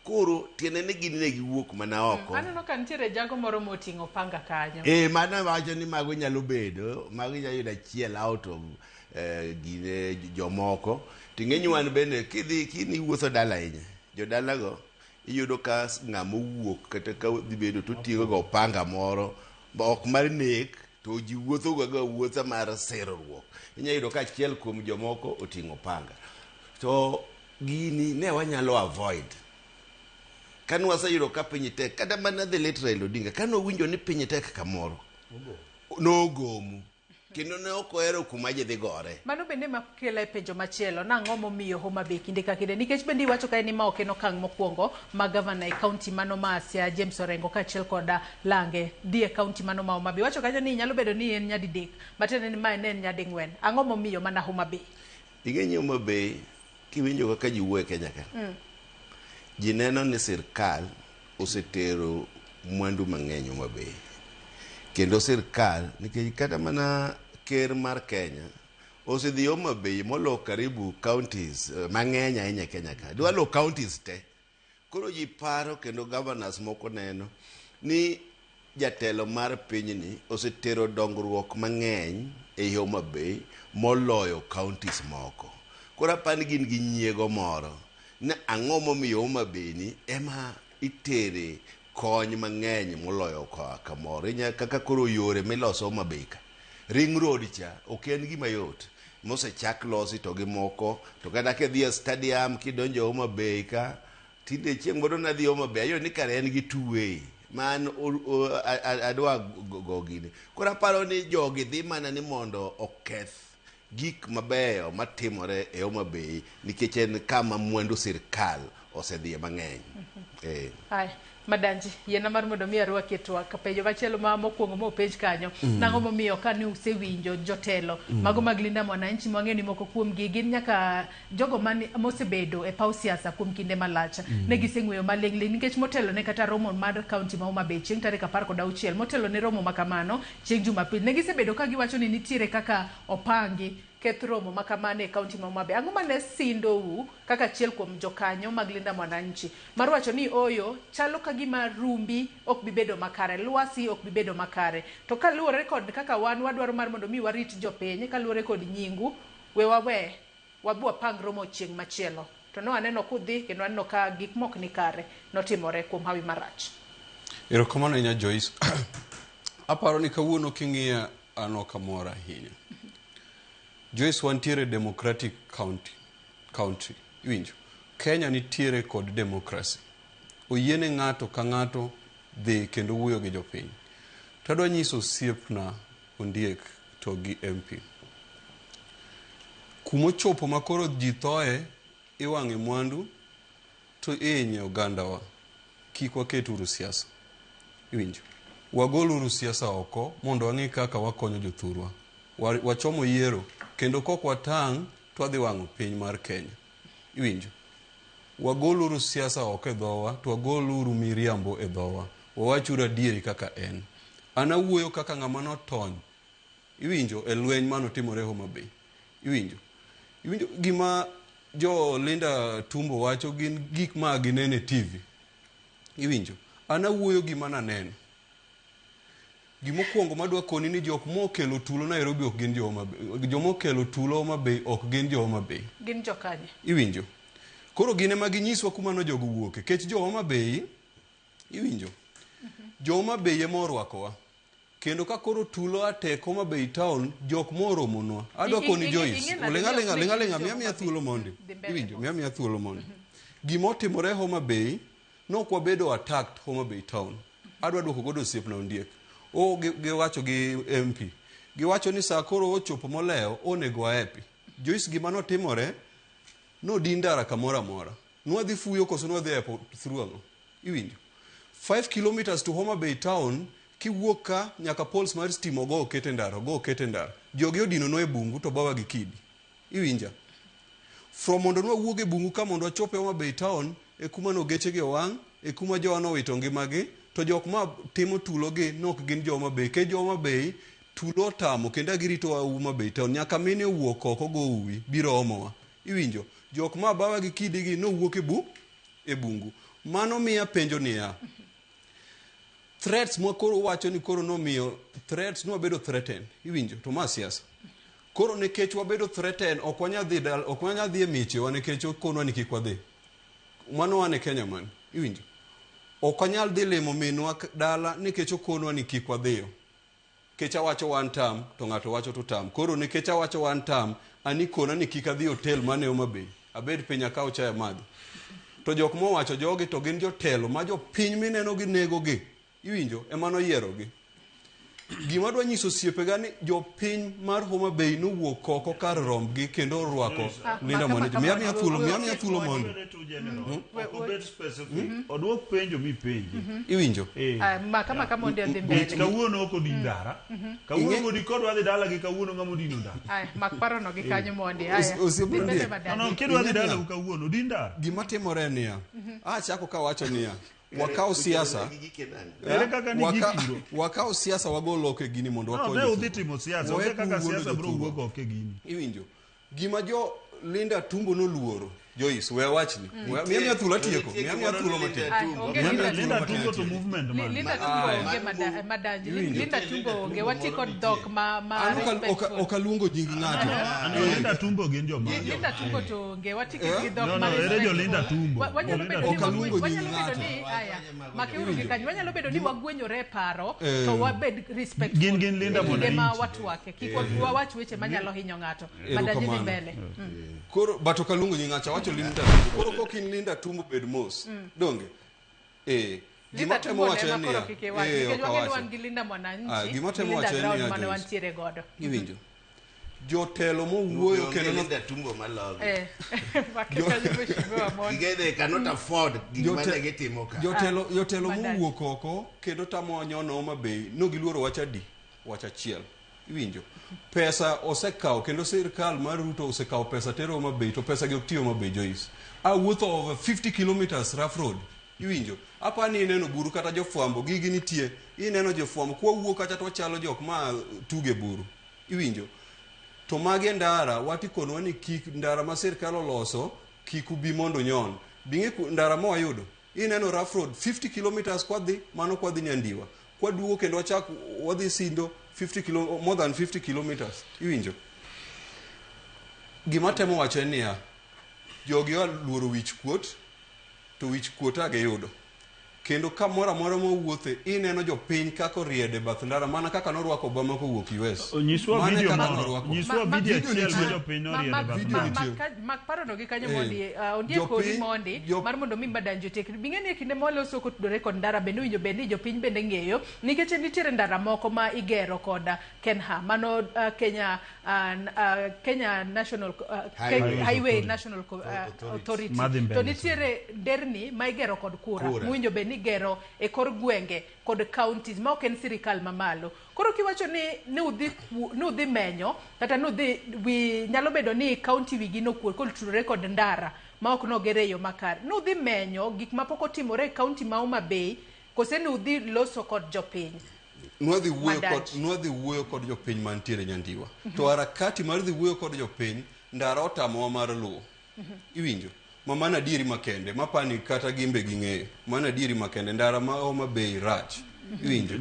Speaker 4: Koro tiende ni gin ne giwuok mana oko.
Speaker 1: Aneno ka nitiere jago moro moting'o panga kanyo.
Speaker 4: Eh, mano wacho ni mago nyalo bedo, mago inyalo yudo achiel out of gine jomoko. To ing'e wan bende kidhi kiniwuotho dala ahinya, jodalago iyudo ka ng'ama owuok kata ka dhi bedo to oting'o ga opanga moro ma ok mar nek to ji wuotho ga ga wuotha mar serruok. Inyalo yudo ka achiel kuom jomoko oting'o panga. To gini ne wanyalo avoid. Kane waseyudo ka piny tek, kata mana the late Raila Odinga, kane owinjo ni piny tek kamoro, nogomo. Kendo ne ok ohero kuma ji dhi gore.
Speaker 1: Mano bende makela e penjo machielo, nang'o momiyo Homa Bay kinde ka kinde? Nikech bende iwacho kae ni ma ok en okang' mokwongo ma gavana e kaunti mano ma Siaya James Orengo kaachiel koda Lange dhi e kaunti mano ma Homa Bay. Iwacho kanyo ni nyalo bedo ni en nyadidek, matiende ni mae ne en nyading'wen. Ang'o momiyo mana Homa Bay?
Speaker 4: Ing'e ni Homa Bay, kiwinjo kaka ji wuoyo e Kenya ka, ji neno ni sirkal osetero mwandu mang'eny Homa Bay. Kendo sirkal, nikech kata mana ker mar Kenya osedhi Homa Bay molo karibu counties mang'eny ahinya e Kenya ka. Dwa lo counties te. Koro ji paro kendo governors moko neno ni jatelo mar pinyni osetero dongruok mang'eny e Homa Bay moloyo counties moko. Koro apani gin gi nyiego moro ni ang'o momiyo Homa Bay ni ema itere kony mang'eny moloyo kamoro. Inya kaka koro yore miloso Homa Bay ka. Ring road cha ok en gima yot. Mosechak losi to gi moko to kata kidhi e stadium kidonjo Homa Bay ka tinde chieng' moro nadhi Homa Bay ayudo ni kare en gi two way man adwa go gini. Koro aparo ni jogi dhi mana ni mondo oketh gik mabeyo matimore e Homa Bay nikech en kama mwandu sirkal osedhiye mang'eny. Eh.
Speaker 1: Haya, Madanji, yiena mar mondo mi arwaki e twak. Penjo machielo ma mokwongo mopenj kanyo. Nang'o momiyo kane usewinjo jotelo mago mag Linda Mwananchi mwang'eyo ni moko kuomgi gin nyaka jogo mane mosebedo e paw siasa kuom kinde malach. Ne giseng'weyo maling'ling nikech motelo ne kata romo mar kaunti ma Homa Bay chieng' tarik 16 motelo ne romo makamano chieng' Jumapil. Ne gisebedo ka giwacho ni nitiere kaka opangi keth romo makamano e kaunti ma Homa Bay. Ang'o mane sindou kaka achiel kuom jokanyo mag Linda Mwananchi mar wacho ni oyo chalo ka gima rumbi ok bi bedo makare, lwasi ok bi bedo makare. To kaluwore kod kaka wan wadwaro mar mondo mi warit jopiny kaluwore kod nyingu, we wawe wabi wapang romo chieng' machielo. To no aneno kudhi kendo aneno ka gik mok ni kare notimore kuom hawi marach.
Speaker 3: Erokamano ahinya Joyce. Aparo ni kawuono king'iya an ok amor ahinya. Joyce wantiere democratic country. Iwinjo? Kenya nitiere kod democracy. Oyiene ng'ato ka ng'ato dhi kendo wuoyo gi jopiny. To adwa nyiso osiepna Ondiek to gi MP. Kumochopo ma koro ji thoe, iwang'e mwandu to ihinye ogandawa. Kik waket uru siasa. Iwinjo? Wagol uru siasa oko mondo wang'e kaka wakonyo jothurwa. Wachomo yiero kendo kok watang' to wadhi wang'o piny mar Kenya. Iwinjo? Wagol uru siasa oko e dhowa to wagol uru miriambo e dhowa. Wawach uru adieri kaka en. An awuoyo kaka ng'ama notony. Iwinjo? E lweny manotimore Homa Bay. Iwinjo? Iwinjo gima jo Linda Tumbo wacho gin gik ma gineno e TV. Iwinjo? An awuoyo gima naneno. Gimokwongo madwa koni ni jok mokelo tulo Nairobi ok gin jo Homa Bay. Joma okelo tulo Homa Bay ok gin jo Homa Bay.
Speaker 1: Gin jokanye?
Speaker 3: Iwinjo? Koro gin ema ginyiswa kuma no jogo wuoke. Kech jo Homa Bay, iwinjo? Jo Homa Bay ema orwakowa. Kendo ka koro tulo atek Homa Bay town, jok moromonwa. Adwa koni Joyce, ling' aling'a, ling' aling'a, miya miya thuolo mondi. Iwinjo? Miya miya thuolo mondi. Gima otimore Homa Bay, nok wabedo attacked Homa Bay town. Adwa duoko godo osiepna Ondiek. O giwacho gi MP. Giwacho ni saa koro ochopo molewo, onego aepi. Joyce, gima notimore, nodin ndara kamoro amora. Nwadhi fuyo koso nwadhi epo through ang'o? Iwinjo? 5 kilometers to Homa Bay town, kiwuok ka nyaka poles mar stima ogo oket e ndara, ogo oket e ndara. Jogi odinonwa e bungu to bawa gi kidi. Iwinja? From mondo nwawuog e bungu ka mondo wachop e Homa Bay town, e kuma no geche gi owang', e kuma jowa nowito ngimagi, to jok ma timo tulo gi nok gin jo Homa Bay. Nikech jo Homa Bay Tulo otamo kendo agirito wa Homa Bay town nyaka mine owuok oko go uwi biro omowa. Iwinjo? Jok ma bawa gi kidi gi nowuok e bu e bungu. Mano miya penjo niya, threats ma koro wacho ni koro nomiyo threats nwabedo threatened. Iwinjo? To ma siasa. Koro nikech wabedo threatened ok wanyal dhi dal ok wanyal dhi e miechewa nikech okonwa ni kik wadhi. Mano wan e Kenya man. Iwinjo? Ok wanyal dhi limo minwa dala nikech okonwa ni kik wadhiyo. Nikech awacho one term to ng'ato wacho two term. Koro nikech awacho one term, an ikona ni kik adhi hotel man e Homa Bay. Abed piny akaw chai amadhi. To jok mowacho jogi to gin jotelo ma jopiny mineno ginego gi. Iwinjo? Ema noyiero gi. Gima adwa nyiso osiepega ni jopiny mar Homa Bay nowuok oko kar rombgi kendo orwako Linda Mwananchi. Miya miya thuolo, miya miya thuolo mondo.
Speaker 2: Ok obed specific. Oduok penjo mipenje.
Speaker 3: Iwinjo?
Speaker 2: Eh.
Speaker 1: Ah, maka maka mondo odhi
Speaker 2: Nikech
Speaker 1: mbele.
Speaker 2: kawuono ok odin ndara. Kawuono
Speaker 3: Ing'e-
Speaker 2: godi kodwa dhi dala gi kawuono ng'ama odino ndara.
Speaker 1: Aya, mak parono gi kanyo mondi. Aya.
Speaker 3: Osiep
Speaker 1: Dhi mbele
Speaker 3: Ondiek.
Speaker 2: No,
Speaker 1: Madadi.
Speaker 2: no, kidwa dhi
Speaker 3: Ing'e
Speaker 2: dala
Speaker 3: niya.
Speaker 2: kawuono odin ndara.
Speaker 3: Gima timore en niya, achako kawacho niya, wakaw siasa
Speaker 2: Ere kaka ni gipiro?
Speaker 3: wakaw siasa wagol oko e gini mondo
Speaker 2: No,
Speaker 3: wakony
Speaker 2: ne udhi
Speaker 3: jothurwa.
Speaker 2: timo siasa.
Speaker 3: Wek
Speaker 2: Onge kaka
Speaker 3: wuondo
Speaker 2: siasa biro
Speaker 3: jothurwa.
Speaker 2: wuok oko e gini.
Speaker 3: Iwinjo? Gima jo Linda Tumbo noluoro, Joyce, we awachni. Miya miya thuolo atieko. Miya miya thuolo matin.
Speaker 1: Ay, onge
Speaker 3: Miya
Speaker 1: Linda
Speaker 3: miya thuolo
Speaker 2: Linda
Speaker 3: matin
Speaker 2: Tumbo to
Speaker 3: atieko.
Speaker 2: movement man.
Speaker 1: Linda Tumbo onge Madanji.
Speaker 3: Iwinjo?
Speaker 1: Linda Tumbo onge. Wati kod dhok ma
Speaker 3: An
Speaker 1: respectful.
Speaker 3: ok aluongo nying ng'ato.
Speaker 2: Ano Linda Tumbo gin joma.
Speaker 1: Linda Tumbo to onge. Wati gi dhok
Speaker 2: No,
Speaker 1: ma
Speaker 2: no, ere jo
Speaker 1: respectful.
Speaker 2: Linda Tumbo.
Speaker 1: Wanyalo
Speaker 2: Linda
Speaker 1: bedo ni
Speaker 3: Ok aluongo nying
Speaker 1: wanyalo bedo
Speaker 3: ng'ato.
Speaker 1: ni aya, makeuru gi kanyo. Wanyalo bedo ni wagwenyore e paro to wabed respectful.
Speaker 2: Gin Linda
Speaker 1: e kinde ma
Speaker 2: Mwananchi.
Speaker 1: watwake. Kik wawach weche manyalo hinyo ng'ato. Madanji dhi
Speaker 3: Erokamano.
Speaker 1: mbele.
Speaker 3: Koro but ok aluongo nying ng'ato, awacho Linda Tumbo. Koro kok in Linda Tumbo bed mos. Donge? Eh. Gima
Speaker 1: Linda
Speaker 3: temo
Speaker 1: Tumbo
Speaker 3: wacho
Speaker 1: ema
Speaker 3: en
Speaker 1: koro
Speaker 3: niya.
Speaker 1: kik iwach.
Speaker 3: Eh,
Speaker 1: Nikech
Speaker 3: ok
Speaker 1: wang'e ni
Speaker 3: awacho.
Speaker 1: wan gi Linda Mwananchi.
Speaker 3: Ah, gima
Speaker 1: gi
Speaker 3: temo
Speaker 1: Linda
Speaker 3: wacho en
Speaker 1: Ground
Speaker 3: niya,
Speaker 1: mane
Speaker 3: Joyce.
Speaker 1: wantiere godo.
Speaker 3: Iwinjo? Jotelo mowuoyo kendo no-
Speaker 4: Linda Tumbo malogi.
Speaker 1: Eh, make kanyo mheshimiwa mondi.
Speaker 4: Gige they cannot afford gik mane gitimo ka.
Speaker 3: Jotelo jotelo
Speaker 1: Mandazi.
Speaker 3: mowuok oko kendo tamo nyono Homa Bay no giluoro wach adi? Wach achiel. Iwinjo? Pesa osekawo kendo sirkal mar Ruto osekawo pesa tero Homa Bay to pesa gi ok ti Homa Bay Joyce. Awuotho over 50 kilometers rough road. Iwinjo? Apa ni ineno buru kata jofwambo gigi nitie. Ineno jofwambo kwa wuok kacha to wachalo jok ma tuge buru. Iwinjo? To magi e ndara watikonwa ni kik ndara ma sirkal oloso kik ubi mondo unyon. Bing'e ndara ma wayudo ineno rough road 50 kilometers kwadhi mano kwadhi Nyandiwa kwaduogo kendo wachak wadhi Sindo 50 kilo, more than 50 kilometers iwinjo gima temo wacho en niya jogi oluoro wich kuot to wich kuot a giyudo kendo kamoro amora mawuothe ineno jopiny kaka oriede bath ndara mana kaka norwako Obama kowuok US
Speaker 2: Nyiswa
Speaker 3: Mano e
Speaker 2: video
Speaker 3: kaka
Speaker 2: moro.
Speaker 3: norwako.
Speaker 2: Nyiswa video
Speaker 3: video
Speaker 2: achiel ma
Speaker 3: nitie.
Speaker 2: jopiny noriede bath
Speaker 3: video
Speaker 2: ndara.
Speaker 3: nitie.
Speaker 1: Mak parono gi kanyo
Speaker 3: Eh.
Speaker 1: mondi ondiek kodi
Speaker 3: Jopiny-
Speaker 1: mondi mar mondo mi Madanji otiek. Bing'e ni e kinde mwaloso kotudore kod ndara bende owinjo bed ni jopiny bende ng'eyo nikech nitiere ndara moko ma igero kod KENHA mano Kenya Kenya National
Speaker 4: Highway.
Speaker 1: Highway National Authority.
Speaker 2: Madhi mbele
Speaker 1: To nitiere nderni ma igero kod kura
Speaker 4: Kura.
Speaker 1: mowinjo bed ni igero e kor gwenge kod counties ma ok en sirikal mamalo. Koro kiwacho ni ni udhi menyo kata nudhi wi nyalo bedo ni county wigi nokuot kotudore kod ndara ma ok nogere e yo makare. Nudhi menyo gik mapok otimore e county ma Homa Bay kose nudhi loso kod jopiny.
Speaker 3: Nwadhi wuoyo kod
Speaker 1: Mandaji.
Speaker 3: nwadhi wuoyo kod jopiny mantiere Nyandiwa. To harakati mar dhi wuoyo kod jopiny ndara otamowa mar luwo. Iwinjo? Ma mano adieri makende mapani kata gimbe ging'eyo. Mano adieri makende ndara ma Homa Bay rach. Iwinjo?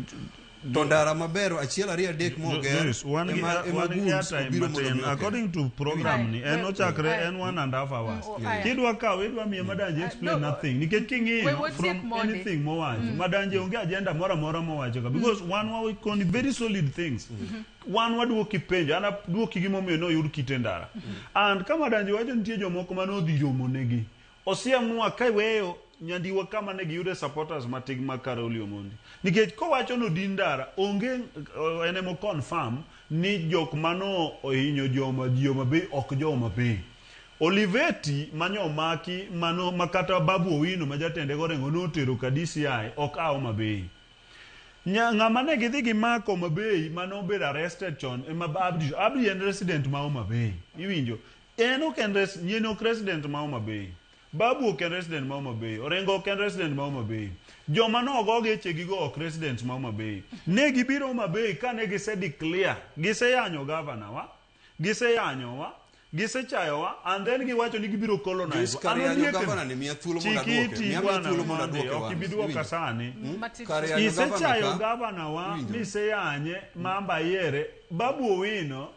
Speaker 3: To ndara maber achiel ariyo adek moger
Speaker 2: Joyce, wan gi
Speaker 3: ema ema
Speaker 2: wan gi
Speaker 3: goons
Speaker 2: airtime
Speaker 3: obiro mondo
Speaker 2: matin.
Speaker 3: mi oketh.
Speaker 2: According to program ni, en
Speaker 1: Aye,
Speaker 2: ochakre
Speaker 1: aye.
Speaker 2: en 1.5 hours.
Speaker 1: Aye.
Speaker 2: Kidwa kawo, idwa miye Madanji explain
Speaker 1: no,
Speaker 2: nothing. Nikech
Speaker 1: we
Speaker 2: king'iyo
Speaker 1: watiek
Speaker 2: from
Speaker 1: mondi.
Speaker 2: anything mowacho, Madanji onge agenda moro amora mowacho ka. Because wan wakoni very solid things. Wan waduoki penjo, an aduoki gimomiyo noyud kite ndara. And ka Madanji wacho nitie jomoko manodhi romo negi. Osiemnwa ka iweyo Nyandiwa kama ne giyude supporters matig mag Caroli Omondi. Nikech kowacho nodin ndara, onge en emo confirm ni jok mano ohinyo joma ji Homa Bay ok jo Homa Bay. Oliveti manyo omaki mano makata Babu Owino ma jatende Gorengo notero ka DCI ok a Homa Bay. Ng'ama ne gidhi gimako Homa Bay mane obedo arrested chon ema Abdi, Abdi en resident ma Homa Bay. Iwinjo? En ok en nyien ok resident ma Homa Bay. Babu ok en resident ma Homa Bay, Orengo ok en resident ma Homa Bay. Joma nogo gechegigo ok residents ma Homa Bay. Ne gibiro Homa Bay kane gise declare, giseyanyo governor wa, giseyanyowa, gisechayowa and then giwacho ni gibiro colonize.
Speaker 3: Joyce, kar
Speaker 2: An
Speaker 3: yanyo
Speaker 2: ondiek-
Speaker 3: governor ni miya thuolo mondo
Speaker 2: Chik
Speaker 3: aduoke.
Speaker 2: iti
Speaker 3: Miya
Speaker 2: bwana
Speaker 3: thuolo mondo
Speaker 2: Mondi,
Speaker 3: aduoke
Speaker 2: ok
Speaker 3: wang'.
Speaker 2: ibi duoka
Speaker 3: Iwinjo?
Speaker 2: sani.
Speaker 1: Matin.
Speaker 3: Kar yanyo governor
Speaker 2: Isechayo
Speaker 3: ka-
Speaker 2: gavana wa
Speaker 3: Iwinjo?
Speaker 2: miseyanye mamba yiere Babu Owino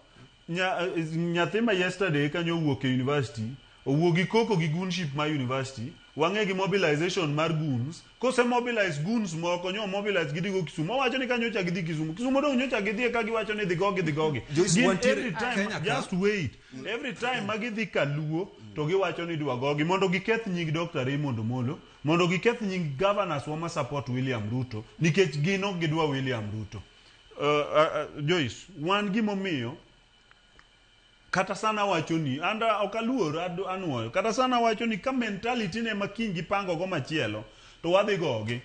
Speaker 2: nyathi ma yesterday kanyo owuok e university owuok gi koko gi goonship ma university wang'e gi mobilization mar goons kose mobilize goons moko nyo mobilize gidhigo Kisumu owacho ni kanyocha gidhi Kisumu Kisumu dong nyocha gidhie ka giwacho ni dhi gogi dhi gogi
Speaker 3: Joyce,
Speaker 2: Gin
Speaker 3: wantiere
Speaker 2: every time
Speaker 3: Kenya ka.
Speaker 2: just wait every time ma gidhi kaluo to giwacho ni idwa gogi mondo giketh nying Dr. Raymond Omolo mondo giketh nying governors wa ma support William Ruto nikech gin ok gidwa William Ruto Joyce wan gimomiyo kata sana wacho ni and ok aluor anuoyo kata sana wacho ni ka mentality ne ma kiny gipango go machielo to wadhi gogi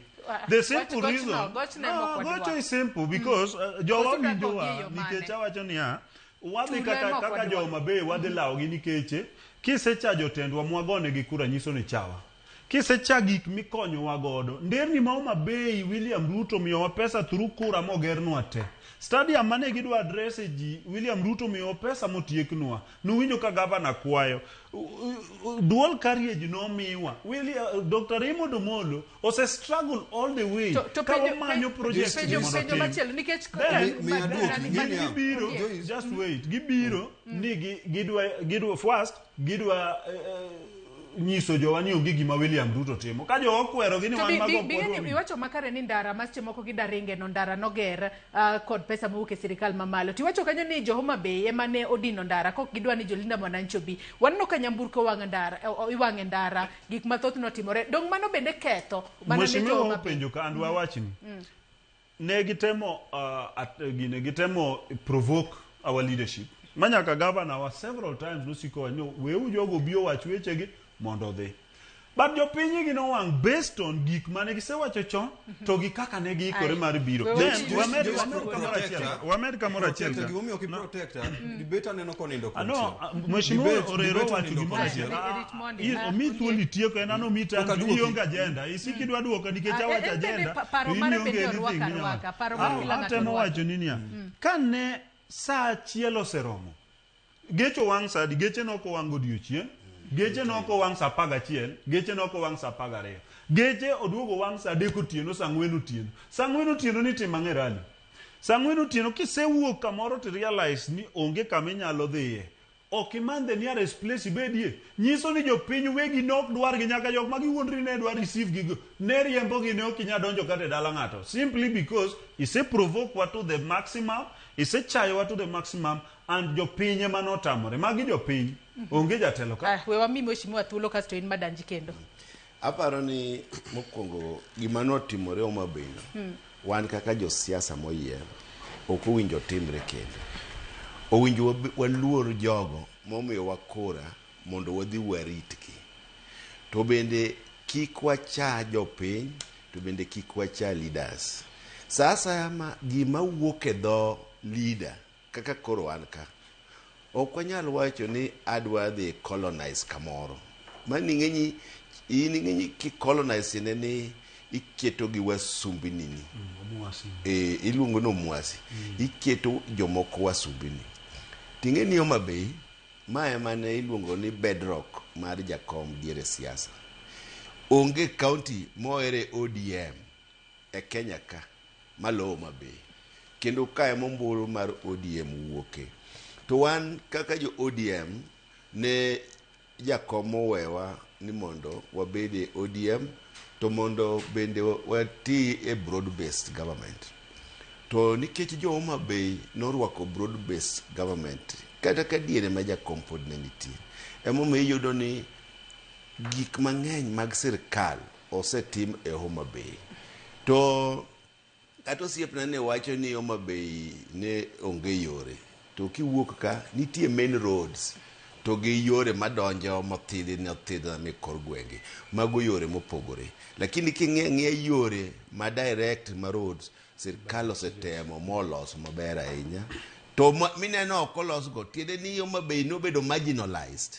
Speaker 2: the simple
Speaker 1: gochno-
Speaker 2: reason
Speaker 1: gochno ema ok
Speaker 2: no,
Speaker 1: wadwa.
Speaker 2: gocho is simple because jowa
Speaker 1: Koso
Speaker 2: winjowa
Speaker 1: gogi e yo mane?
Speaker 2: nikech awacho niya wadhi
Speaker 1: Tulo
Speaker 2: kaka,
Speaker 1: ema ok
Speaker 2: kaka
Speaker 1: wadwa.
Speaker 2: joma be wadhi lawogi nikech kisecha jotendwa mwagonegi kura nyiso ni chawa kisecha gik mikonyowa godo nderni ma Homa Bay William Ruto miyowa pesa through kura mogernwa te stadium mane gidwa address e ji William Ruto miyowa pesa motieknwa nuwinjo ka gavana kwayo dual carriage nomiwa William, Dr. Raymond Omolo ose struggle all the way
Speaker 1: To
Speaker 2: ka
Speaker 1: penjo-
Speaker 2: wamanyo project
Speaker 1: penjo
Speaker 2: mondo
Speaker 1: penjo
Speaker 2: otim.
Speaker 1: machielo nikech
Speaker 2: Then,
Speaker 3: Mi- miya duoki,
Speaker 2: gin
Speaker 3: William.
Speaker 2: gibiro
Speaker 3: Joyce.
Speaker 2: just wait gibiro ni gidwa first gidwa nyiso jowa ni onge gima William Ruto timo ka jowa okwero gi ni
Speaker 1: To
Speaker 2: wan mago ok
Speaker 1: bing'e
Speaker 2: wadwa
Speaker 1: ni
Speaker 2: winjo.
Speaker 1: iwacho makare ni ndara ma seche moko gidaringe no ndara noger kod pesa mowuok e sirikal mamalo tiwacho kanyo ni jo Homa Bay ema ne odino ndara kok gidwa ni jolinda mwananchi obi waneno ka nyamburko wang' ndara iwang'e ndara gik mathoth notimore dong mano bende ketho mana ne jo
Speaker 2: Mheshimiwa
Speaker 1: Homa Bay
Speaker 2: openjo ka and wawachni ne gitemo gine gitemo provoke our leadership manyaka governor wa several times nosiko wacho ni weuru jogo obi owach wechegi mondo odhi but jopiny gi nowang' based on gik mane gisewacho chon to gi kaka ne giikore
Speaker 1: Aye.
Speaker 2: mar biro
Speaker 1: Wewe
Speaker 2: Then,
Speaker 1: Joyce,
Speaker 2: wamed
Speaker 3: Joyce,
Speaker 2: wamed kamoro achiel
Speaker 3: protector.
Speaker 2: ka, wamed kamoro achiel
Speaker 3: Protector,
Speaker 2: ka.
Speaker 3: gimomiyo ok i-protector, debate aneno konindo
Speaker 2: Ano,
Speaker 3: konchiel.
Speaker 2: mheshimiwa Orero
Speaker 3: Debate
Speaker 2: wacho
Speaker 3: onindo
Speaker 2: gimoro
Speaker 3: konchiel.
Speaker 2: achiel.
Speaker 1: Aye, rit mondi.
Speaker 2: Omi thuolo itieko en an omi time
Speaker 3: Ok
Speaker 2: to
Speaker 3: aduoki.
Speaker 2: ionge agenda. Isik idwa duoka nikech
Speaker 1: Ah,
Speaker 2: awacho
Speaker 1: en bende
Speaker 2: agenda.
Speaker 1: paro
Speaker 2: to in
Speaker 1: mare
Speaker 2: ionge
Speaker 1: bende
Speaker 2: anything
Speaker 1: orwako
Speaker 2: minyalo
Speaker 1: arwaka,
Speaker 2: wacho.
Speaker 1: paro mar kila ng'ato
Speaker 2: Atemo
Speaker 1: orwako.
Speaker 2: wacho ni niya, kane saa achiel oseromo, geche owang' sa adi? Geche nok owang' godiochieng', geche nok owang' sa 11, geche nok owang' sa 12. Geche oduogo wang' sa 3 otieno, sa 4 otieno. Sa 4 otieno ni timo ang'o e rally? Sa 4 otieno kisewuok kamoro to realize ni onge kama inyalo dhiye. Ok imany the nearest place ibedie. Nyiso ni jopiny wegi ne ok dwargi nyaka jok ma giwuondri ne dwa receive gigo. Ne riembogi ne ok inyal donjo kata e dala ng'ato. Simply because ise provoke wa to the maximum, isechayowa to the maximum and jopiny ema notamore. Magi jopiny. Onge jatelo ka.
Speaker 1: We wami mheshimiwa thuolo kasto in madanji kendo
Speaker 4: Aparo ni mokwongo gima notimore Homa Bay no, wan kaka josiasa moyier ok owinjo timre kendo. Owinjo waluor jogo momiyowa kura mondo wadhi waritgi. To bende kik wacha jopiny, to bende kik wacha leaders. Sa asaya ma gima wuok e dho leader kaka koro an ka, ok wanyal wacho ni adwa dhi colonize kamoro. Mani ing'eni in ing'eni ki colonize ne ni iketo gi wasumbini ni.
Speaker 2: Omwasi.
Speaker 4: Iluongo ni omwasi. Iketo jomoko wasumbini. Ting'e ni Homa Bay, ma ema ne iluongo ni bedrock mar jakom diere siasa. Onge county mohere ODM e Kenya ka maloyo Homa Bay. Kendo ka ema ombulu mar ODM wuoke. To wan kaka jo ODM ne jakom owewa ni mondo wabed e ODM to mondo bende wati e broad based government. To nikech jo Homa Bay norwako broad based government kata ka diere ma jakom pod ne nitie. Emomiyo iyudo ni gik mang'eny mag sirkal osetim e Homa Bay. To kata osiepna ne wacho ni Homa Bay ne onge yore. To kiwuok ka nitie main roads to gi yore madonjo mothidhi nothidhi e kor gwenge. Mago yore mopogore. Lakini king'iyo ang'iya yore ma direct ma roads sirkal osetemo moloso maber ahinya. To mineno ok olosgo tiende ni Homa Bay nobedo marginalized.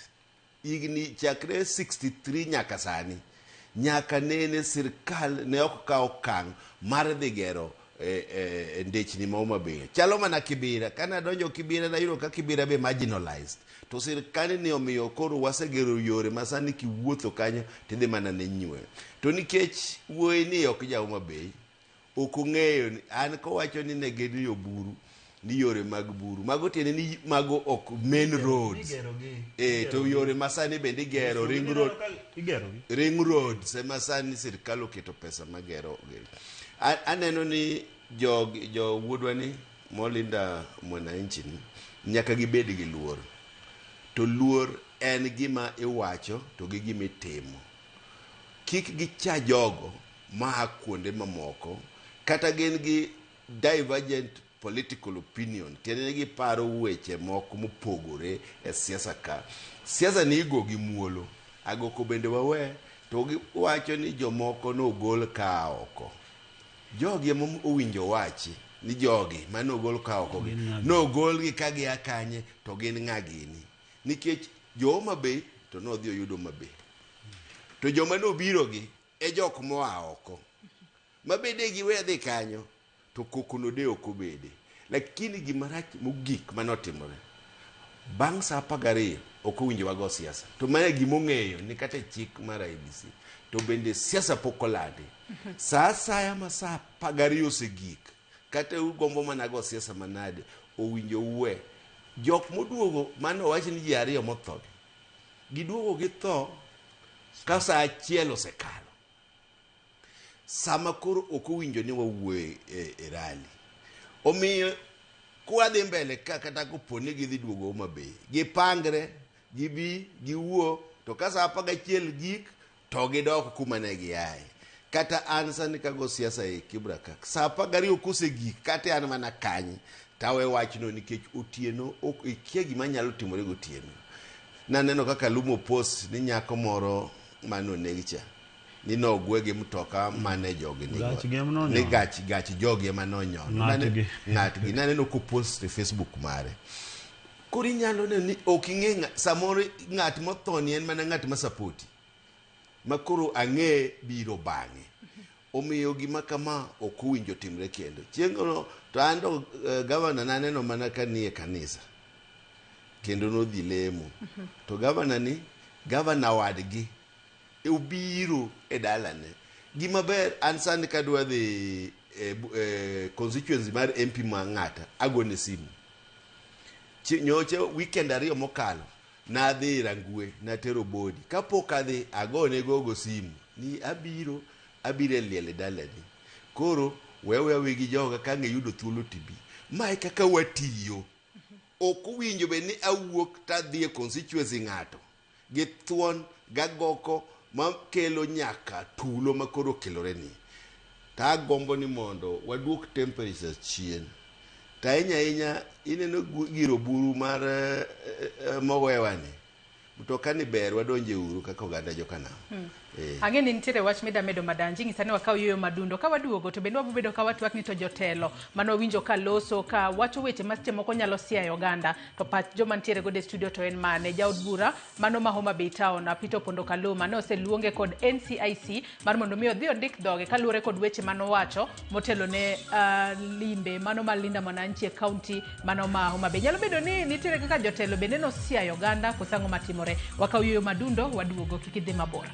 Speaker 4: Higni chakre 63 nyaka sani, nyaka nene sirkal ne ok kaw okang' mar dhi gero ndechni ma Homa Bay. Chalo mana Kibera. Kane adonjo Kibera nayudo ka Kibera be marginalized. To sirkal ni omiyo koro wasegero yore ma sani kiwuotho kanyo tidhi mana ne nywe. To nikech wuoyi ni ok ja Homa Bay, ok ong'eyo ni an kowacho ni ne gin yo buru ni yore mag buru mago tiende ni mago ok main roads to yore masani bende igero ring road ring roads ema sani sirkal oketo pesa magero. Aneno ni jo wuodwa ni molinda mwananchi ni nyaka gibed gi luor, to luor en gima iwacho to gi gima itimo. Kik gicha jogo maa kuonde mamoko kata gin gi divergent political opinion, tiende ni giparo weche moko mopogore e siasa ka. Siasa ni igo gi muolo, agoko bende wawe, to giwacho ni jomoko nogol ka oko. Jogi ema owinjo wachi ni jogi manogol ka oko gi nogol gi ka gia kanye to gin ng'a gini. Nikech jo Homa Bay to nodhi oyudo Homa Bay. To joma nobiro gi e jok moa oko. Mabende giwe dhi kanyo to koko no de ok obede. Lakini gimarach mogik manotimore bang' saa 12 ok owinjo wago siasa. To mano e gima ong'eyo ni kata e chik mar IEBC to bende siasa pok olandi. Saa asaya ma saa 12 osegik kata ugombo mana go siasa manade owinjo uwe. Jok moduogo mane owach ni ji ariyo motho giduogo githo ka saa achiel osekalo. Sama koro ok owinjo ni wawuoye e rally. Omiyo kwadhi mbele ka kata kopo ni gidhi duogo Homa Bay, gipangre, gibi, giwuo, to ka saa 11 gik to gidok kuma ne giaye. Kata an sani kago siasa e Kibra ka, saa 12 kosegik kata an mana kanye, tawe wachno nikech otieno ok ikia gima nyalo timore gotieno. Naneno kaka Lumo post ni nyako moro manoneg cha ni nogwe gi mtoka mane jogi nigo. Ni gach jogi ema nonyono. Ng'atgi. Naneno kopost e Facebook mare. Koro inyalo neno ni ok ing'e samoro ng'at motho ni en mana ng'at ma sapoti. Ma koro ang'e biro bang'e. Omiyo gima kama ok owinjo timre kendo. Chieng'no to an to gavana naneno mana ka nie kanisa. Kendo nodhi lemo. To gavana ni, gavana wadgi obiro e dalane. Gima ber an sani kadwa dhi e constituency mar MP ma ng'ata, agone simu. Nyocha weekend ariyo mokalo, nadhi Rangwe, natero body. Kapok adhi, agone gogo simu ni abiro e liel e dalani. Koro wewe gi joga ka ang' iyudo thuolo tibi. Ma e kaka watiyo. Ok owinjo bed ni awuok tadhi e constituency ng'ato gi thuon gagoko makelo nyaka tulo makoro okelore ni. Tagombo ni mondo waduok temperature chien. To ahinya ahinya ineno gir oburu mar mowewa ni. Mtoka ni ber wadonje uru kaka oganda jokanam.
Speaker 1: Ang'e ni nitiere wach mida medo madanji, ng'isa ni wakaw yueyo madundo. Ka waduogo to bende wabobedo ka watwak ni to jotelo mane wawinjo ka loso ka wacho weche ma seche moko nyalo siayo oganda to pach joma nitiere godo e studio to en mane. Jaod bura mano ma Homa Bay Town Peter Opondo Kaluma ne oseluonge kod NCIC mar mondo mi odhi ondik dhoge kaluwore kod weche manowacho motelo ne limbe mano mar Linda Mwananchi e county mano ma Homa Bay. Nyalo bedo ni nitiere kaka jotelo bende nosiayo oganda koso ang'o matimore. Wakaw yueyo madundo waduogo kik idhi mabor.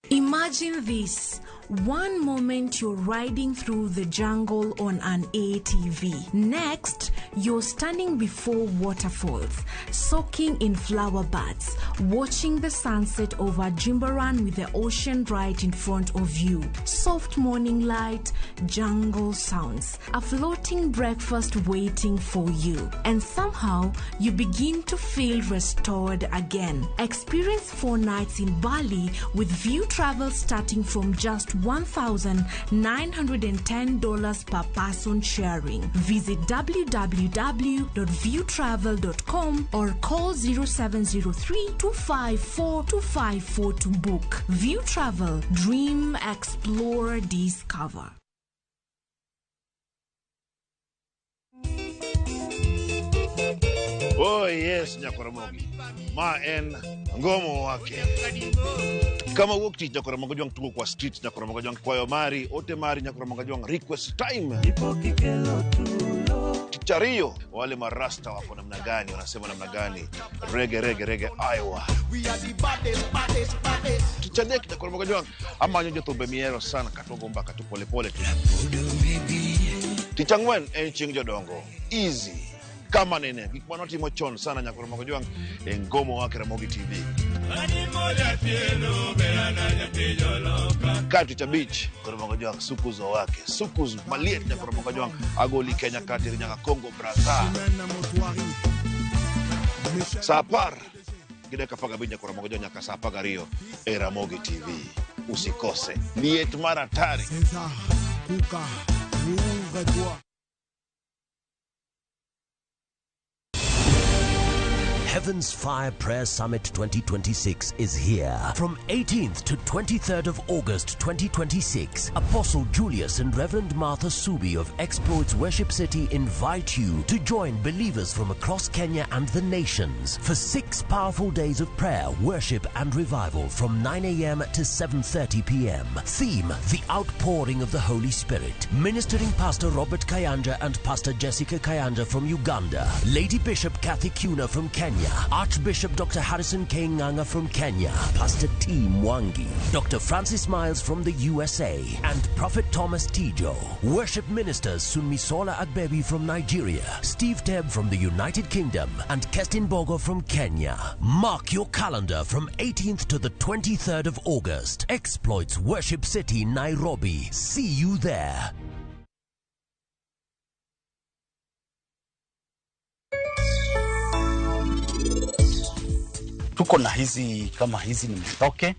Speaker 5: Imagine this. One moment you're riding through the jungle on an ATV. Next, you're standing before waterfalls, soaking in flower buds, watching the sunset over Jimbaran with the ocean right in front of you. Soft morning light, jungle sounds, a floating breakfast waiting for you. And somehow, you begin to feel restored again. Experience 4 nights in Bali with View Travel starting from just just $1,910 per person sharing. Visit www.viewtravel.com or call 0703 254 254 to book. View Travel, dream, explore, discover.
Speaker 6: Oh yes, Nyakoromogi. Ma en ngomo wake. Kama wuok tich Nyakoromogi Jwang' tugo kwa street Nyakoromogi Jwang' kwayo mari, ote mari Nyakoromogi Jwang' request time. Tich ariyo, wale marasta wako namna gani, wanasema namna gani? Rege rege rege Iowa. Tich adek Nyakoromogi Jwang' amanyo jothumbe mihero sana katogo mbaka tu polepole tu. Tich ang'wen en chieng' jodongo. Easy. Kama nene gik manotimo chon sana Nyakoromogi Jwang' e Ngomo Wake Ramogi TV. Kae tich abich Nyakoromogi Jwang' sukuzo wake sukuz maliet Nyakoromogi Jwang' agoli Kenya kateri nyaka Congo Brazza. Saa 10:15 Nyakoromogi Jwang' nyaka saa 12 e Ramogi TV. Usikose liet mar hatari.
Speaker 7: Heaven's Fire Prayer Summit 2026 is here. From 18th to 23rd of August 2026, Apostle Julius and Reverend Martha Subi of Exploits Worship City invite you to join believers from across Kenya and the nations for 6 powerful days of prayer, worship and revival from 9 a.m. to 7:30 p.m. Theme, The Outpouring of the Holy Spirit. Ministering Pastor Robert Kayanja and Pastor Jessica Kayanja from Uganda. Lady Bishop Kathy Kuna from Kenya. Archbishop Dr. Harrison K. Nganga from Kenya, Pastor T. Mwangi, Dr. Francis Miles from the USA, and Prophet Thomas Tijo. Worship ministers Sunmisola Agbebi from Nigeria, Steve Teb from the United Kingdom, and Kestin Bogo from Kenya. Mark your calendar from 18th to the 23rd of August. Exploits Worship City, Nairobi. See you there.
Speaker 8: Tuko na hizi kama hizi ni matoke.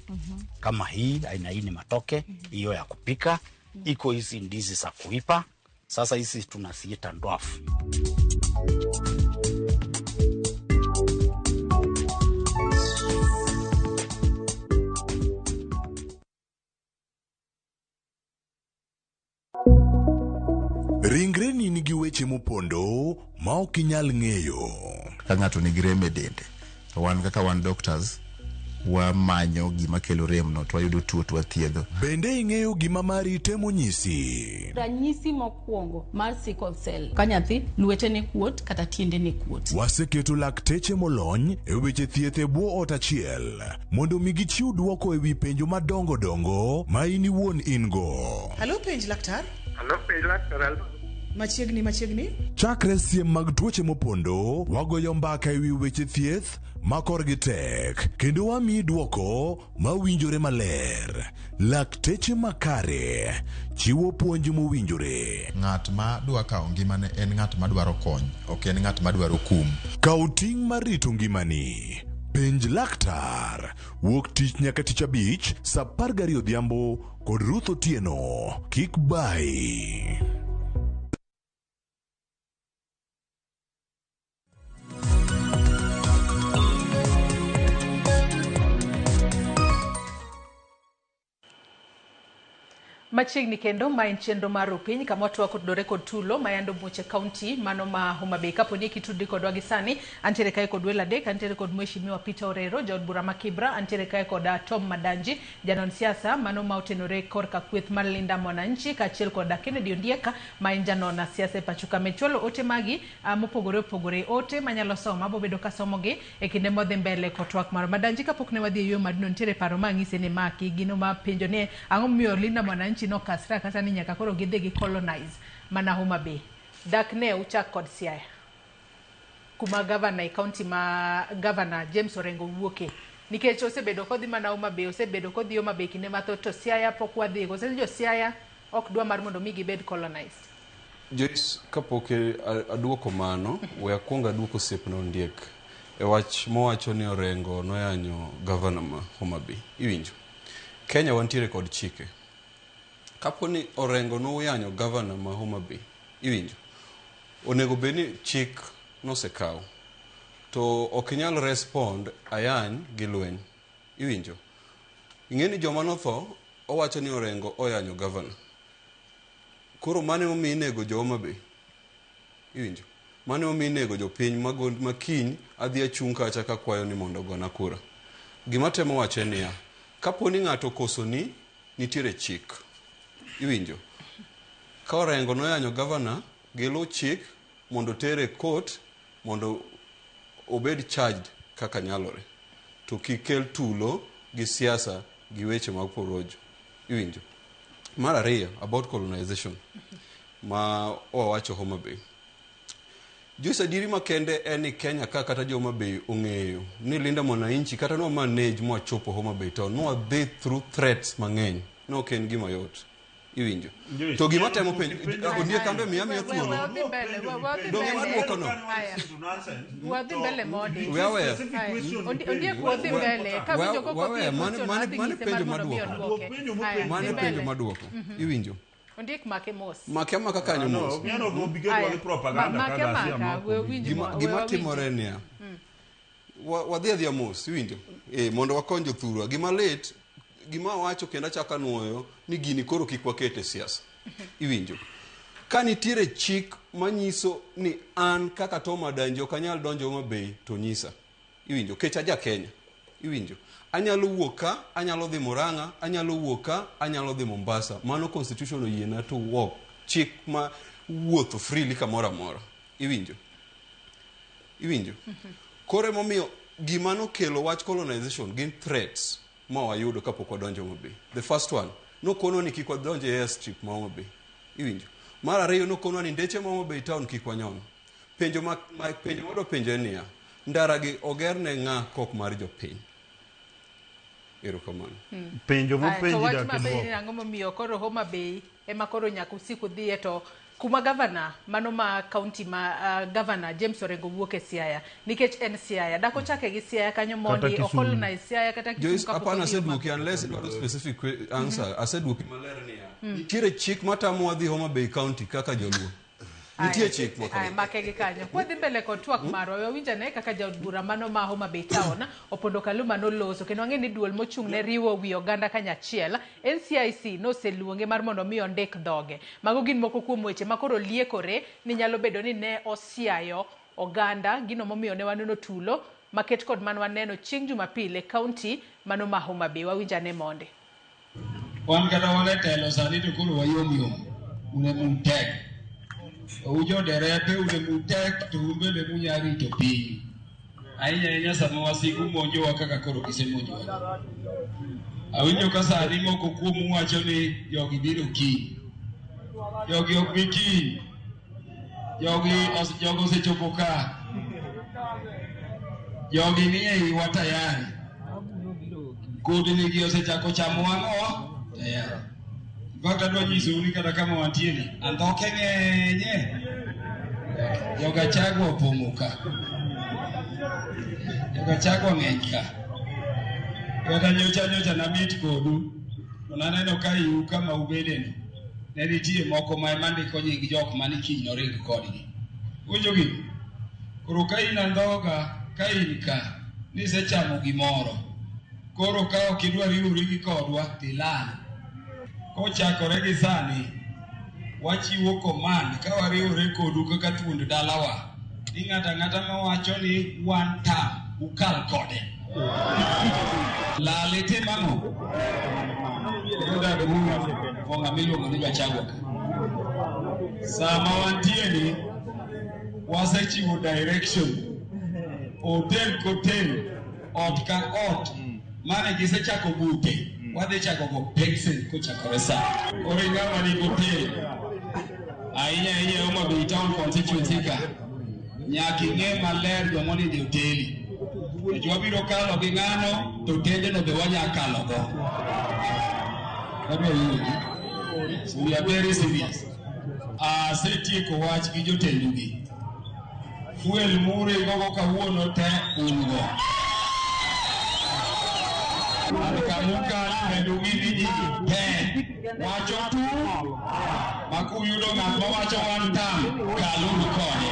Speaker 8: Kama hii aina hii ni matoke hiyo ya kupika. Iko hizi ndizi za kuipa. Sasa hizi tunaziita dwarf.
Speaker 9: Ringreni nigi weche mopondo ma ok inyal ng'eyo.
Speaker 10: Ka ng'ato nigi rem e dende, to wan kaka wan doctors wamanyo gima kelo rem no to wayudo tuo to wathiedho.
Speaker 9: Bende ing'eyo gima mari temo nyisi?
Speaker 11: Ranyisi mokwongo mar sickle cell ka nyathi lwetene kuot kata tiendene kuot.
Speaker 9: Waseketo lakteche molony e weche thieth e bwo ot achiel mondo mi gichiw dwoko e wi penjo madongo dongo ma in iwuon in go.
Speaker 12: Halo penj laktar.
Speaker 13: Halo penj laktar.
Speaker 12: Machiegni machiegni.
Speaker 9: Chakre siem mag tuoche mopondo, wagoyo mbaka e wi weche thieth ma korgi tek kendo wamiyi dwoko mawinjore maler. Lakteche makare chiwo puonj mowinjore.
Speaker 10: Ng'at ma dwa kawo ngimane en ng'at ma dwaro kony, ok en ng'at ma dwaro kum.
Speaker 9: Kaw ting' mar rito ngimani. Penj laktar. Wuok tich nyaka tich abich saa 12 odhiambo kod Ruth Otieno. Kik bayi.
Speaker 1: Machiegni kendo ma en chenro mar Rupiny kama watwak otudore kod tulo mayando muoch e kaunti mano ma Homa Bay. Kapo ni kitudri kodwa gi sani, antiere kae kod welo adek, antiere kod Mheshimiwa Peter Orero, jaod bura ma Kibra, antiere kae kod Tom Madanji, janon siasa mano ma otenore korka kweth mar Linda Mwananchi, kaachiel kod Kennedy Ondieka ma en janon siasa e pacho ka. Med chwalo ote magi mopogore opogore, ote manyalo somo abobedo kasomogi e kinde modhi mbele kod twak mar Madanji. Kapok ne wadhi e yo maduong', nitiere paro ma ang'ise ni maki gino ma penjo ni ang'o momiyo Linda Mwananchi no kasra kasa ni nyaka koro gidhi gi colonize mana Homa Bay. Dak ne uchak kod Siaya kuma governor e county ma governor James Orengo wuoke, nikech osebedo kodhi mana Homa Bay, osebedo kodhi Homa Bay kinde mathoth, to Siaya pok wadhi. Kose jo Siaya ok dwa mar mondo mi gibed colonized.
Speaker 3: Joyce, kapok aduoko mano, we akwong aduoko osiepna Ondiek e wach mowacho ni Orengo noyanyo governor ma Homa Bay. Iwinjo? Kenya wantiere kod chike. Kapo ni Orengo noyanyo gavana ma Homa Bay, iwinjo, onego bed ni chik nosekaw to ok inyal respond ayany gi lweny, iwinjo. Ing'e ni joma notho owacho ni Orengo oyanyo gavana. Koro mano emomiyo inego jo Homa Bay, iwinjo. Mano emomiyo inego jopiny ma kiny adhi achung' kacha kakwayo ni mondo ogona kura. Gima temo wacho en niya, kapo ni ng'ato okosoni, nitiere chik, iwinjo. Ka Orengo noyanyo gavana, gilu chik mondo otere e court mondo obed charged kaka nyalore. To kik kel tulo gi siasa gi weche mag porojo, iwinjo. Mar ariyo, about colonization ma owacho Homa Bay. Joyce, adieri makende en ni Kenya ka kata jo Homa Bay ong'eyo ni Linda Mwananchi kata nwa manage mwachopo Homa Bay town nwadhi through threats mang'eny, ne ok en gima yot, iwinjo. To gima temo penjo Ondiek kambe miya thuolo. Donge wadwoko no?
Speaker 1: Wadhi mbele modi.
Speaker 3: We aweya.
Speaker 1: Ondiek wadhi mbele. Kawinjo koko
Speaker 3: Waweya,
Speaker 1: adhi
Speaker 3: mane
Speaker 1: nyise
Speaker 3: penjo
Speaker 1: mar mondo mi
Speaker 3: maduoko.
Speaker 1: odwoke.
Speaker 3: Mane penjo maduoko, iwinjo.
Speaker 1: Ondiek make mos.
Speaker 3: Make amaka kanyo
Speaker 2: No,
Speaker 3: mos.
Speaker 2: ok nyal ok obi ketwa gi propaganda
Speaker 1: Make
Speaker 2: ka ghasia
Speaker 1: amaka,
Speaker 2: moko.
Speaker 1: we winj
Speaker 3: Gima
Speaker 1: we wawinj.
Speaker 3: timore niya, wadhi adhiya mos, iwinjo, mondo wakony jothurwa. Gima lit, gima awacho kendo achako anuoyo ni gini koro kik waket e siasa, iwinjo. Ka nitiere chik manyiso ni an kaka Tom Adanji ok anyal donjo Homa Bay to nyisa, iwinjo, kech aja Kenya, iwinjo. Anyalo wuok ka, anyalo dhi Murang'a, anyalo wuok ka, anyalo dhi Mombasa. Mano constitution oyiena to walk, chik ma wuotho freely kamoro amora, iwinjo. Iwinjo. Koro emomiyo gima nokelo wach colonization gin threats ma wayudo kapok wadonjo Homa Bay. The first one, nokonwa ni kik wadonj e airstrip ma Homa Bay, iwinjo. Mar ariyo nokonwa ni ndeche ma Homa Bay town kik wanyon. Penjo ma penjo wadwa penjo en niya, ndara gi oger ne ng'a kok mar jopiny? Erokamano.
Speaker 2: Penjo
Speaker 1: Aya, to
Speaker 2: mopenji
Speaker 1: wach
Speaker 2: dak
Speaker 1: maber ni
Speaker 2: iduoko.
Speaker 1: ang'o momiyo koro Homa Bay ema koro nyaka usik udhiye to kuma gavana mano ma county ma gavana James Orengo wuok e Siaya nikech en Siaya dak ochake gi Siaya kanyo mondi
Speaker 2: Kata Kisumu.
Speaker 1: ocolonize Siaya kata Kisumu
Speaker 3: Joyce,
Speaker 1: kapok
Speaker 3: hapana
Speaker 1: odhi Homa
Speaker 3: aseduoki unless idwaro specific answer. Aseduoki maler niya. Nitiere chik matamowa dhi Homa Bay County kaka joluo. Nitie chik ma
Speaker 1: Aya,
Speaker 3: kamano.
Speaker 1: make gi kanyo. Kwadhi mbele kod twak marwa, we wawinj ane kaka jaod bura mano ma Homa Bay Town, Opondo Kaluma noloso, kendo wang'e ni duol mochung' ne riwo wi oganda kanyachiel, NCIC noseluonge mar mondo mi ondik dhoge. Mago gin moko kuom weche ma koro liekore ni nyalo bedo ni ne osiayo oganda, gino momiyo ne waneno tulo maket kod mane waneno chieng' Jumapil e county mano ma Homa Bay. Wawinj ane monde.
Speaker 13: Wan kata wan e telo sani to koro wayom yom, un ema utek. Un joderepe un ema utek to un bende munya rito piny. Ahinya ahinya sama wasigu monjowa kaka koro gisemonjowa. Awinjo ka sani moko kuomu wacho ni jogi biro kiny. Jogi ok bi kiny. Jogi osechopo ka. Jogi ni e iwa tayari. Kudni gi osechako chamo wang'o tayari. In fact adwa nyisou ni kata kama wantie ni andhoke ng'enye. Jogachagwa opong'o ka. Jogachagwa ng'eny ka. Kata nyocha namit kodu to naneno ka iu kama ubedeni ne nitie moko ma ema ndiko nying jok mane kiny noring kodgi. Uwinjo gini? Koro ka in andhoga, ka in ka, nisechamo gimoro. Koro ka ok idwa riwori gi kodwa, tilal. Kochakore gi sani, wachiwo command ka wariwore kodu kaka thuond dalawa. Ni ng'ato ang'ata mawacho ni one term, ukal kode. Lal itim ang'o? Odag ng'ama iluongo ni Gachagua ka. Sama wantie ni, wasechiwo direction. Hotel kotel, ot ka ot, mane gisechako bute, wadhi chako go peksen kochakore sa. Koro ing'ama nigi hotel, ahinya ahinya Homa Bay Town constituency ka, nyaka ing'e maler joma onindo e hoteli. Nikech wabiro kalo gi ng'ano, to otendeno be wanya kalo go. Wadwa winjo. So we are very serious. Asetieko wach gi jotendu gi. Fuel muringo go kawuono te un go. An kamuka kendo gini ji te. Wacho tu Kuyudo ng'at mawacho one term, kaluru kode.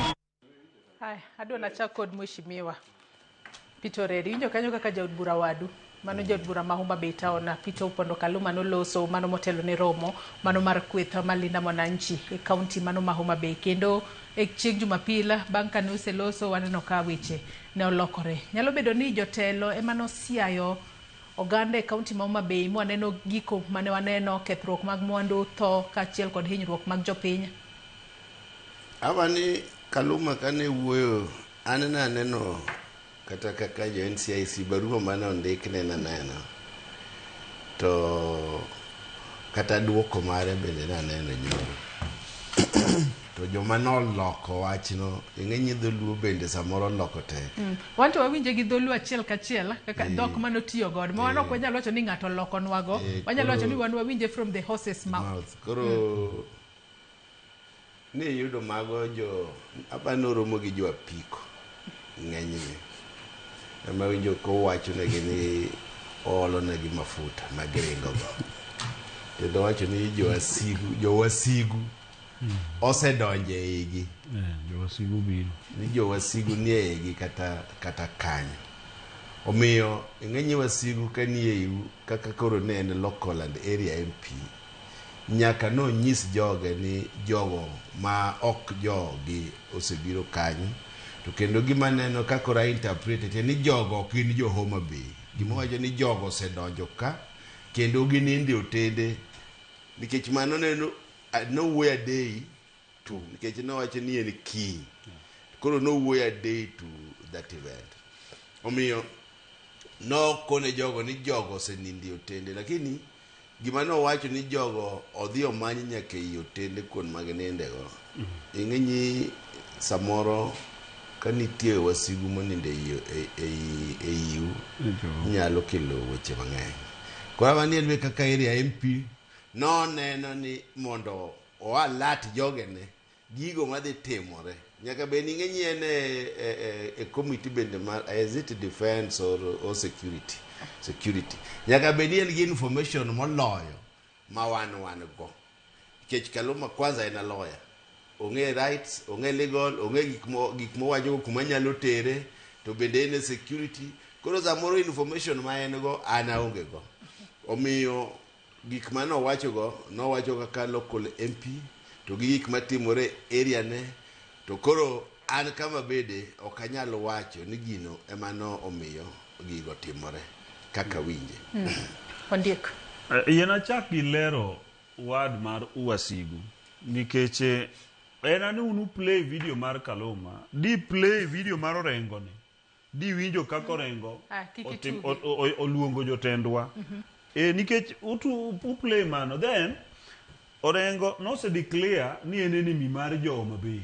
Speaker 1: Haya, adwa nachak kod mheshimiwa Peter Oreri. Iwinjo kanyo kaka jaod bura wadu mano jaod bura ma Homa Bay Town Peter Opondo Kaluma noloso mano motelo ne romo mano mar kweth mar Linda Mwananchi e kaunti mano ma Homa Bay kendo e chieng' Jumapil bang' kane oseloso waneno ka weche ne olokore. Nyalo bedo ni jotelo ema nosiayo oganda e kaunti ma Homa Bay mwaneno giko mane waneno kethruok mag mwandu, tho kaachiel kod hinyruok mag jopiny.
Speaker 4: Awa ni Kaluma kane wuoyo, an naneno kata kaka jo NCIC barua mane ondikne naneno to kata duoko mare bende naneno nyoro to joma noloko wachno ing'e ni dholuo bende samoro loko tek.
Speaker 1: Wan to wawinje gi dholuo achiel kachiel kaka dhok manotiyo godo ma wan ok wanyal wacho ni ng'ato olokonwago, wanyalo wacho ni wan wawinje from the horse's mouth.
Speaker 4: Mouth. Koro ne yudo mago jo apa noromo gi jo apiko ng'enyne ema winjo kowachonegi ni oolonegi mafuta ma giringogo kendo owacho ni jowasigu jowasigu osedonjo e igi.
Speaker 2: Jowasigu biro.
Speaker 4: Ni jowasigu nie igi kata kata kanyo. Omiyo ing'e wasigu ka nie iu kaka koro ne en local and area MP nyaka nonyis joge ni jogo ma ok jogi osebiro kanyo to kendo gima neno ka koro a interpret ni jogo ok gin jo Homa Bay. Gima wacho ni jogo osedonjo ka kendo gininde otende nikech mano neno nowuoyo a day to nikech nowacho ni en kiny koro nowuoyo a day to that event omiyo nokone jogo ni jogo oseninde otende lakini gima nowacho ni jogo odhi omany nyaka ei otende kuond ma ginindego ing'e ni samoro ka nitie wasigu monindo ei ei iu nyalo kelo weche mang'eny koro mani en be kaka area MP noneno ni mondo o alert jogene gigo madhi timore nyaka bed ni ing'e ni en e committee bende mar is it defense or security security nyaka bed ni en gi information moloyo ma wan wan go nikech Kaluma kwanza en a lawyer ong'e rights ong'e legal ong'e gik mowacho kuma nyalo tere to bende en e security koro samoro information ma en go an aonge go omiyo gik mane owacho go nowacho kaka local MP to gi gik matimore area ne to koro an kama bede ok anyal wacho ni gino ema no omiyo gigo timore kaka winje.
Speaker 1: Ondiek.
Speaker 2: Yien achak gi lero ward mar uwasigu nikech en ane unu play video mar Kaluma di play video mar Orengo ni di winjo kaka Orengo
Speaker 1: Ah, kik itugi.
Speaker 2: Oluongo jotendwa nikech utu uplay mano then Orengo nose declare ni en enemy mar jo Homa Bay.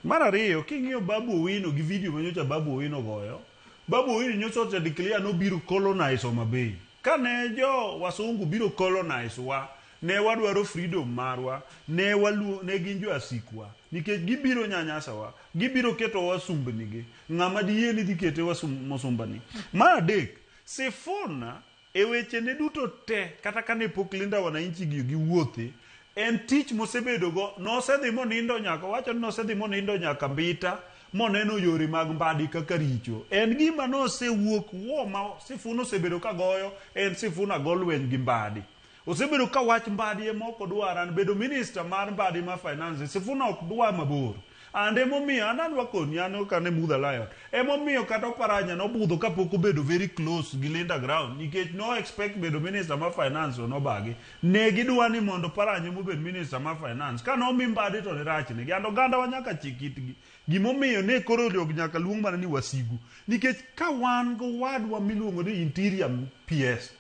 Speaker 2: Mar ariyo, king'iyo Babu Owino gi video manyocha Babu Owino goyo, Babu Owino nyocha ose declare nobiro colonize Homa Bay. Kane jo wasungu biro colonize wa, ne wadwaro freedom marwa, ne waluo, ne gin jo asikwa. Nikech gibiro nyanyasawa, gibiro keto wasumbni gi. Ng'ama diyie ni dhi kete musumbani. Mar adek, Sifuna e wechene duto te, kata kane pok Linda Wananchi gi giwuothe, en tich mosebedogo, nosedhi monindo nyaka, owacho ni nosedhi monindo nyaka Mbita, moneno yore mag Mbadi kaka richo. En gima nosewuok wo ma Sifuna osebedo ka goyo, en Sifuna go lweny gi Mbadi. Osebedo ka wach Mbadi ema ok odwar, an bedo minister mar Mbadi ma finance, Sifuna ok dwa mabor. And emomiyo an adwa koni an ok ane Mudha Lion. Emomiyo kata Oparanya nobudho kapok obedo very close gi Linda Ground nikech no expect bedo minister mar finance to nobagi. Ne gidwa ni mondo Oparanya emobed minister mar finance. Ka nomi Mbadi to ne rach negi. And oganda wa nyaka chik itgi. Gimomiyo ne koro jog nyaka luong mana ni wasigu. Nikech ka wan go wadwa miluongo ni Interior PS,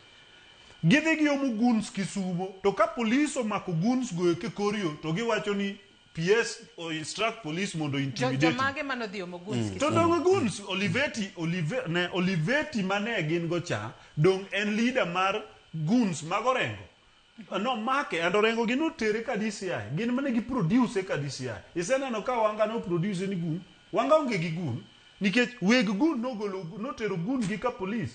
Speaker 2: gidhi giomo goons Kisumo to ka police omako goons go eko e kor yo to giwacho ni PS o instruct police mondo intimidate.
Speaker 1: Jomage manodhi omo goons
Speaker 2: To
Speaker 1: Kisumu?
Speaker 2: dong goons Oliveti Olive, ne Oliveti mane gin go cha dong en leader mar goons mag Orengo. No make and Orengo gi notere ka DCI gin mane gi produce ka DCI. Iseneno ka Wanga no produce ni gun Wanga onge gi gun nikech weg gun nogolo notero gun gi ka police.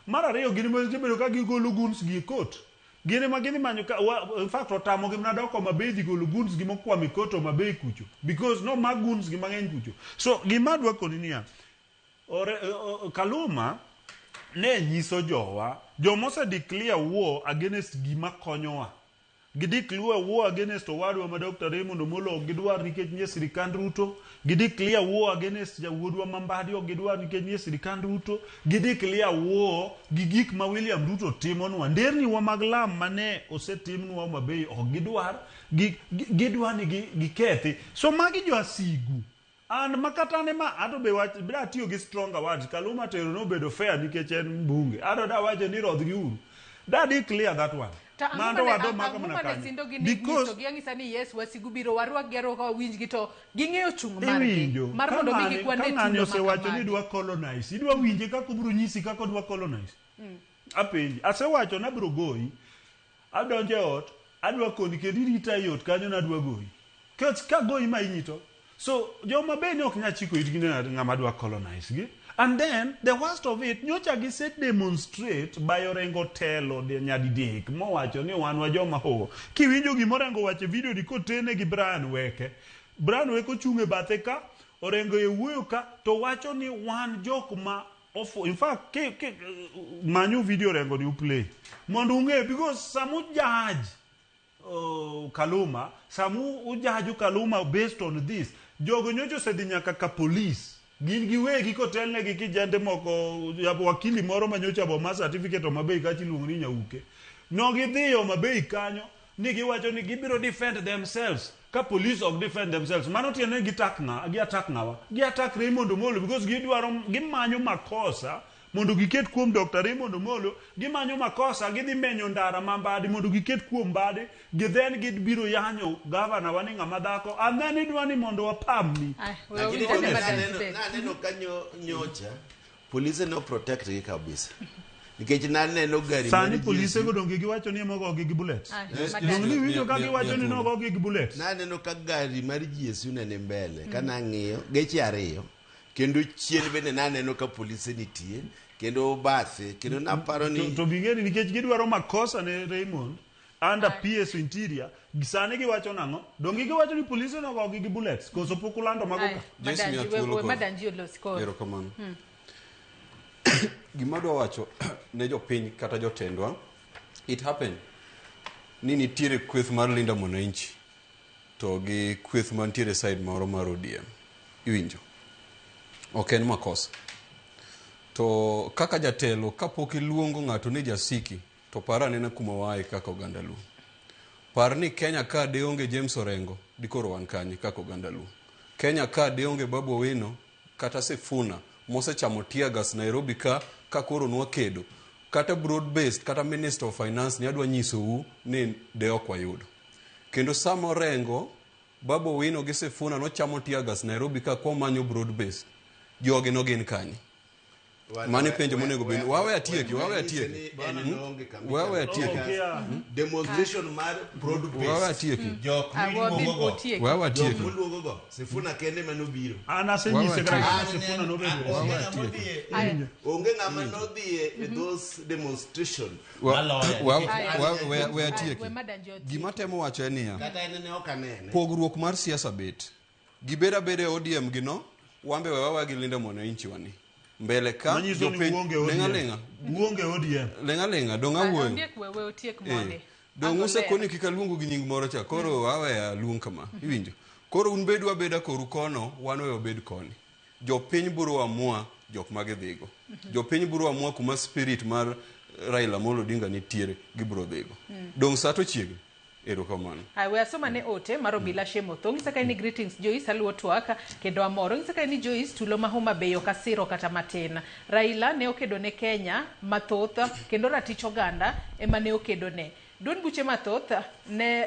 Speaker 2: Mar ariyo gin gibedo ka gigolo goons gi e court. Gin ema gidhi manyo ka, wa, in fact otamogi mana dok Homa Bay dhi golo goons gi mokwamo e court Homa Bay kucho. Because no mag goons gi mang'eny kucho. So gima adwa koni niya, ore, Kaluma ne nyiso jowa, joma ose declare war against gima konyowa. Gi declare war against owadwa ma Dr. Raymond Omolo ok gidwar nikech nie sirikand Ruto. Gi declare war against jawuodwa ma Mbadi ok gidwar nikech nie sirikand Ruto. Gi declare war gi gik ma William Ruto timonwa. Nderni wa mag lam mane osetimnwa Homa Bay ok gidwar. Gidwa ni gikethi. So magi jo asigu. An ma kata an ema ato be wach da tiyo gi stronger words Kaluma tero nobedo fair nikech en mbunge. Ato da wacho ni rodhgi uru. Da declare that one.
Speaker 1: To ang'o
Speaker 2: Mano
Speaker 1: mane
Speaker 2: wado
Speaker 1: ang'o
Speaker 2: maka mana
Speaker 1: mane
Speaker 2: kanyo.
Speaker 1: sindogi ni
Speaker 2: Because
Speaker 1: nyisogi ang'isa ni yes wasigu biro warwak gi arwaka wawinjgi to ging'eyo chung' margi
Speaker 2: iwinjo
Speaker 1: mar
Speaker 2: ka
Speaker 1: mondo mi
Speaker 2: ng'ani
Speaker 1: gikwan
Speaker 2: ka
Speaker 1: e
Speaker 2: ng'ani
Speaker 1: tulo ma
Speaker 2: osewacho ni
Speaker 1: kamagi.
Speaker 2: dwa colonize idwa winje kaka obiro nyisi kaka odwa colonize. Apenji asewacho nabiro goyi adonjo e ot adwa koni kendo irita e ot kanyo nadwa goyi. Kech ka goyi ma inyi to. So joma be ne ok nyal chiko itgi ne ng'ama dwa colonize gi. And then the worst of it nyocha gise demonstrate by Orengo telo de nyadidek mowacho ni wan wa joma hoho. Kiwinjo gima Orengo wacho e video ni kotene gi Brian Weke. Brian Weke ochung' e bathe ka, Orengo e wuoyo ka to wacho ni wan jok ma ofu. In fact, ke, ke, manyu video Orengo ni uplay. Mondo ung'e because samu judge Kaluma, samu ujaju Kaluma based on this, jogo nyocha osedhi nyaka ka police. Gin giwegi kotelnegi kijende moko, wakili moro ma nyocha boma certificate Homa Bay kacha iluongo ni Nyauke. No gidhi Homa Bay kanyo ni giwacho ni gibiro defend themselves ka police ok defend themselves. Mano tiende ni gitak ng'a, gi attack ng'awa? Gi attack Raymond Omolo because gidwaro gimanyo makosa mondo giket kuom Dr. Raymond Omolo, gimanyo makosa, gidhi menyo ndara ma Mbadi mondo giket kuom Mbadi, gi then gibiro yanyo gavana wa ni ng'ama dhako, and then idwa ni mondo wapamni.
Speaker 1: Ay, we
Speaker 4: Lakini
Speaker 1: wawinj ane
Speaker 4: donge
Speaker 1: Madanji
Speaker 4: naneno
Speaker 1: bende.
Speaker 4: naneno ka nyocha polise no protect gi kabisa. Nikech naneno gari
Speaker 2: Sani
Speaker 4: mar
Speaker 2: polise
Speaker 4: GSU
Speaker 2: go donge giwacho ni ema ogogi gi bullets.
Speaker 1: Ay,
Speaker 4: Eh,
Speaker 1: Madanji.
Speaker 2: Donge niwinjo ka
Speaker 3: Mia-
Speaker 2: giwacho ni
Speaker 3: mia
Speaker 2: nogogi gi bullets.
Speaker 4: Naneno ka gari mar GSU ne ni mbele ka nang'iyo geche ariyo kendo chien bende naneno ka polise nitie kendo bathe kendo naparo
Speaker 2: To,
Speaker 4: ni
Speaker 2: to bing'eni nikech gidwaro makosa ne Raymond under PS Interior, sani giwacho nang'o? Donge giwacho ni polise nogogi gi bullets? Koso pok ulando mago
Speaker 1: Ay,
Speaker 2: ka?
Speaker 3: Joyce
Speaker 1: Madanji,
Speaker 3: miya
Speaker 1: we
Speaker 3: thuolo
Speaker 1: we
Speaker 3: koro.
Speaker 1: Madanji olos koro.
Speaker 3: Erokamano. Gima adwa wacho ne jopiny kata jotendwa, it happened ni nitiere kweth mar Linda Mwananchi to gi kweth mantiere side moro mar ODM. Iwinjo? Ok en makosa. To kaka jatelo kapok iluongo ng'ato ni jasiki to par anena kuma waaye kaka oganda Luo. Par ni Kenya ka de onge James Orengo dikoro wan kanye kaka oganda Luo. Kenya ka de onge Babu Owino kata Sifuna mosechamo tear gas Nairobi ka ka koro nwakedo kata broad based kata Minister of Finance ni adwa nyisou ni de ok wayudo. Kendo sama Orengo, Babu Owino gi Sifuna nochamo tear gas Nairobi ka kwamanyo broad based, jogi no gin kanye? Mano e penjo monego bed. Wawe atieki, wawe atieki. Wawe atieki.
Speaker 4: Demonstration mar broad based.
Speaker 3: Wawe atieki.
Speaker 4: Jok
Speaker 1: Ah, wabi
Speaker 4: miluongo go.
Speaker 1: otieki.
Speaker 3: Wawe
Speaker 4: Jok
Speaker 3: atieki.
Speaker 4: moluongo go. Sifuna kende manobiro.
Speaker 2: An asenyise
Speaker 3: Wawe
Speaker 2: kata
Speaker 3: atieki.
Speaker 2: Sifuna nobedo.
Speaker 4: Onge ng'ama odhi e- Onge ng'ama nodhi e those demonstration.
Speaker 10: Maloya,
Speaker 3: We
Speaker 1: Ay,
Speaker 3: atieki.
Speaker 1: we Madanji otieki.
Speaker 3: Gima temo wacho en niya,
Speaker 4: Kata en ne ok anene.
Speaker 3: pogruok mar siasa bet. Gibed abeda e ODM gi no, wambe we wawe gi Linda Mwananchi wani. Mbele ka
Speaker 2: Manyiso ni
Speaker 3: jopiny
Speaker 2: uonge
Speaker 3: ling'a
Speaker 2: ODM.
Speaker 3: ling'a.
Speaker 2: Uonge ODM.
Speaker 3: Ling'a ling'a, dong'
Speaker 1: Ay,
Speaker 3: awuoyo.
Speaker 1: Ondiek we we otiek
Speaker 3: Eh,
Speaker 1: monde.
Speaker 3: Dong'
Speaker 1: Ango
Speaker 3: usekoni
Speaker 1: ler.
Speaker 3: kik aluongu gi nying moro cha, koro awe aluong kama. Iwinjo? Koro un bedu abeda koru kono, wan we wabed koni. Jopiny biro amua jok ma gidhigo. Jopiny biro amua kuma spirit mar Raila Amolo Odinga nitiere, gibiro dhigo. Dong' sa to chiegni. Erokamano.
Speaker 1: Ay, we asoma ne ote mar Obila Shemotho. Ng'isa kae ni greetings Joyce, aluwo twak kendo amor. Ng'isa kae ni Joyce tulo ma Homa Bay ok asiro kata matin. Raila ne okedo ne Kenya mathoth kendo ratich oganda ema ne okedo ne. Duond buche mathoth ne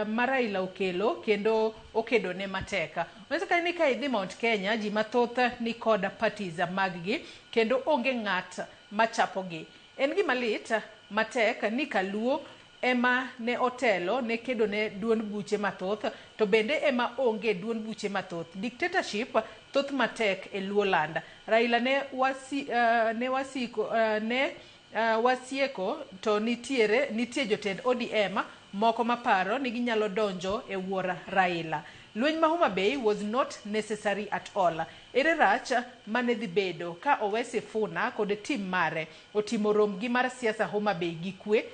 Speaker 1: ma Raila okelo kendo okedo ne matek. Ng'isa kae ni ka idhi Mount Kenya ji mathoth ni kod parties mag gi kendo onge ng'at machapogi. En gima lit matek ni Kaluo ema ne otelo ne kedo ne duond buche mathoth to bende ema onge duond buche mathoth. Dictatorship thoth matek e Luoland. Raila ne Wasieko to nitiere nitie jotend ODM moko maparo ni ginyalo donjo e wuor Raila. Lweny ma Homa Bay was not necessary at all. Ere rach mane dhi bedo ka owe Sifuna kod team mare otimo romgi mar siasa Homa Bay gi kwe?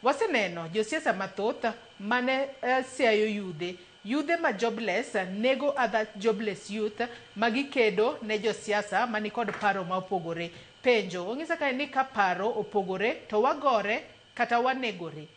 Speaker 1: Waseneno josiasa mathoth mane siayo yudhe. Yudhe ma jobless nego other jobless youth ma gikedo ne josiasa manikod paro ma opogore. Penjo, ong'isa kae ni ka paro opogore to wagore kata wanegore.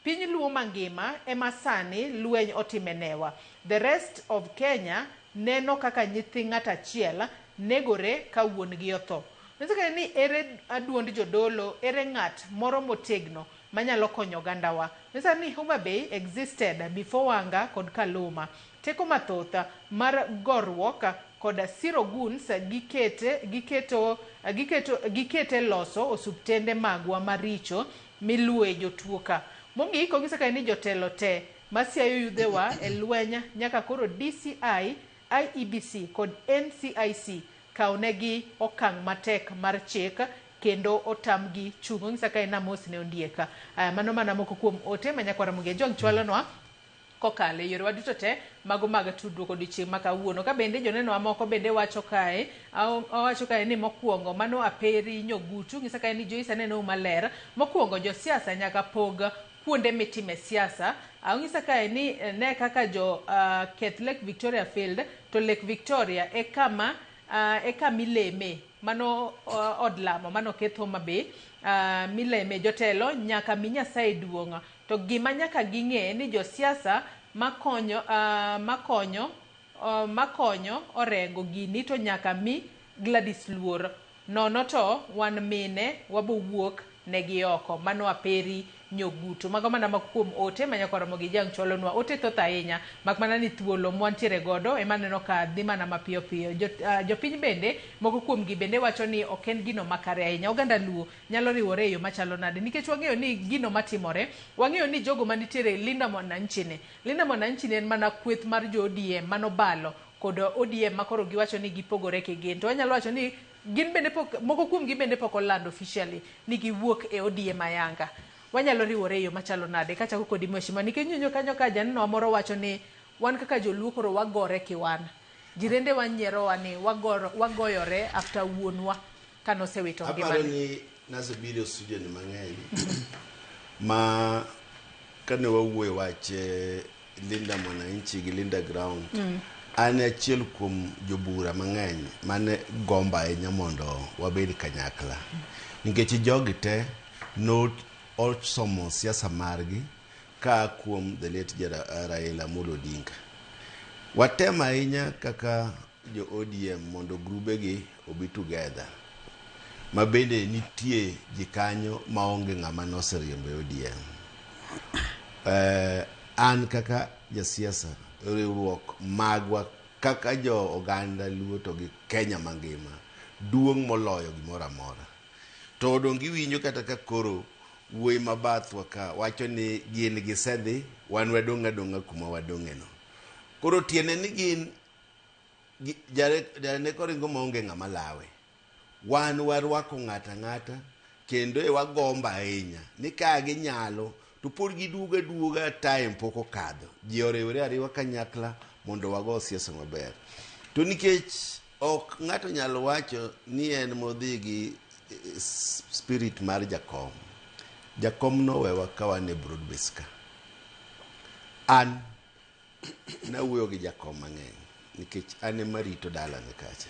Speaker 1: Piny Luo mangima ema sani lweny otime newa. The rest of Kenya neno kaka nyithi ng'at achiel negore ka wuon gi otho. Ong'isa kae ni ere duond jodolo, ere ng'at moro motegno manyalo konyo ogandawa. Ong'isa ni Homa Bay existed before Wanga kod Kaluma. Teko mathoth mar goruok kod siro goons gikete giketo giketo gikete loso osuptende magwa maricho miluwe jotuo ka. Mogik ong'isa kae ni jotelo te masiayo yudhewa e lweny nyaka koro DCI, IEBC kod NCIC kawnegi okang' matek mar chik kendo otamgi chung'. Ong'isa kae namos ne ondiek. Mano mana moko kuom ote ma nyakwara Ramogi Ajwang' chwalonwa kokalo e yorewa duto te mago mag tudruok odiochieng' ma kawuono. Ka bende joneno moko bende wacho kae, owacho kae ni mokwongo mano Aperi Nyogutu, ng'isa kae ni Joyce aneno maler. Mokwongo josiasa nyaka pog kuonde mitime siasa. Ong'isa kae ni ne kaka jo keth Lake Victoria Field to Lake Victoria e kama e kama ileme mano od lamo mano oketh Homa Bay mileme jotelo nyaka mi Nyasaye duong'. To gima nyaka ging'e ni josiasa makonyo Orengo gini to nyaka mi Gladys luor. Nono to wan mine wabowuok negi oko. Mano Aperi Nyogutu. Mago mana moko kuom ote ma nyakwar Ramogi Ajwang' chwalonwa. Ote thoth ahinya mak mana ni thuolo mwantiere godo ema aneno ka dhi mana mapiyo piyo. Jopiny bende moko kuom gi bende wacho ni ok en gino makare ahinya. Oganda Luo nyalo riwore e yo machalo nade? Nikech wang'eyo ni gino matimore, wang'eyo ni jogo manitiere Linda Mwananchi ni. Linda Mwananchi ni en mana kweth mar jo ODM manobalo kod ODM makoro giwacho ni gipogore kigin. To wanyalo wacho ni gin bende pok moko kuom gi bende pok olando officially ni giwuok e ODM ayanga. Wanyalo riwore e yo machalo nade? Kachako kodi mheshimiwa, nikech nyonyo kanyo ka janeno moro wacho ni wan kaka joluo koro wagore kiwan. Jirende wanyierowa ni wagoyore after wuonwa kanosewito
Speaker 4: Aparo
Speaker 1: ngimane.
Speaker 4: ni nasebiro e studio ni mang'eny ma kane wawuoyo wach Linda Mwananchi gi Linda Ground. An achiel kuom jobura mang'eny mane gombo ahinya mondo wabed kanyakla. Nikech jogi te no osomo siasa margi ka kuom the late Raila Amolo Odinga. Watem ahinya kaka jo ODM mondo grube gi obi together. Ma bende nitie ji kanyo maonge ng'ama noseriembo e ODM. An kaka jasiasa, riwruok magwa kaka jo oganda Luo to gi Kenya mangima duong' moloyo gimoro amora. To dong' giwinjo kata ka koro wuoyi ma bathwa ka wacho ni gin gisedhi, wan wadong' adong'a kuma wadong'e no. Koro tiende ni gin janeko ringo maonge ng'ama lawe. Wan warwako ng'ato ang'ata kendo e wagombo ahinya ni ka ginyalo to pod giduogo aduoga time pok okadho. Ji oriwre ariwa kanyakla mondo wago siasa maber. To nikech ok ng'ato nyalo wacho ni en modhi gi spirit mar jakom. Jakom nowewa ka wan e broad base ka. An nawuoyo gi jakom mang'eny nikech an ema rito dalane kacha.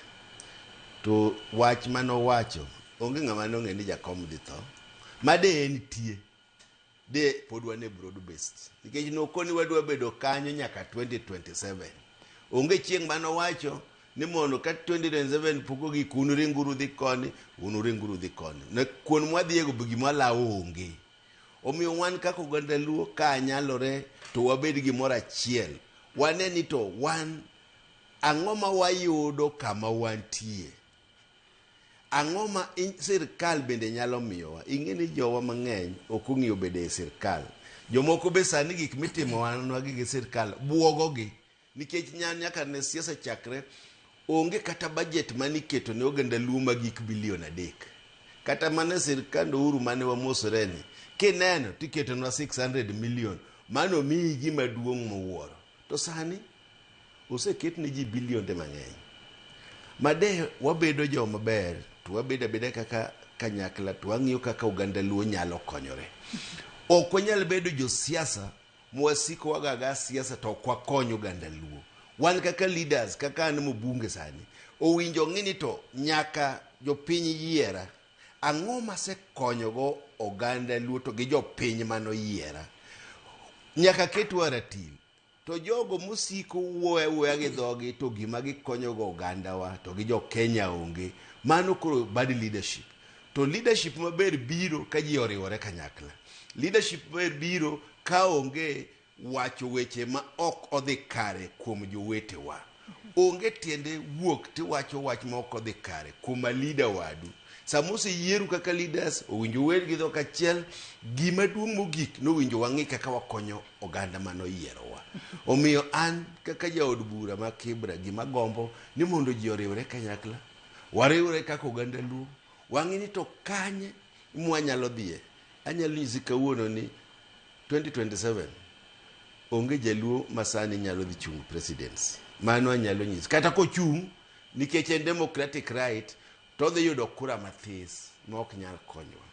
Speaker 4: To wach manowacho onge ng'ama nong'e ni jakom dhi tho. Made en tie de pod wan e broad based nikech nokoni wadwa bedo kanyo nyaka 2027. Onge chieng' manowacho ni mondo ka 2027 pok ogik un ringuru dhi koni, un ringuru dhi koni. Ne kuon mwadhiego be gima lawo onge. Omiyo wan kaka oganda Luo ka nyalore to wabed gimoro achiel. Wane ni to wan ang'o ma wayudo kama wantie. Ang'o ma sirkal bende nyalo miyowa. Ing'e ni jowa mang'eny ok ong'iyo bedo e sirkal. Jomoko be sani gik mitimo gi sirkal buogogi. Nikech nyaka ne siasa chakre, onge kata budget maniketo ne oganda Luo magik bilion 3. Kata mana e sirkand Uhuru mane wamosore ni, kineno tiketonwa 600 million, mano miyi gima duong' mowuoro. To sani oseket ne ji bilionde mang'eny. Made wabedo joma ber to wabedo abeda kaka kanyakla to wang'iyo kaka oganda Luo nyalo konyore. Ok wanyal bedo josiasa mwasiko wagaga siasa to ok wakony oganda Luo. Wan kaka leaders, kaka an mbunge sani, owinjo ng'i ni to nyaka jopiny yiera. Ang'o masekonyogo oganda Luo to gi jopiny manoyiera? Nyaka ketwa ratil. To jogo mosiko wuoyo awuoya gi dhogi to gima gikonyogo ogandawa to gi jo Kenya onge. Mano koro bad leadership. To leadership maber biro ka ji oriwore kanyakla. Leadership maber biro ka onge wacho weche ma ok odhi kare kuom jowetewa. Onge tiende wuok tiwacho wach ma ok odhi kare kuom a leader wadu. Sama oseyieru kaka leaders, owinjo uwed gi dhok achiel. Gima duong' mogik nowinjo wang'i kaka wakonyo oganda manoyierowa. Omiyo an kaka jaod bura ma Kibra, gima gombo ni mondo ji oriwre kanyakla, wariwre kaka oganda Luo, wang'i ni to kanye mwanyalo dhiye. Anyalo nyisi kawuono ni 2027 onge jaluo ma sani nyalo dhi chung presidency. Mano anyalo nyisi. Kata kochung' nikech en democratic right to odhi yudo kura mathis ma ok nyal konyowa.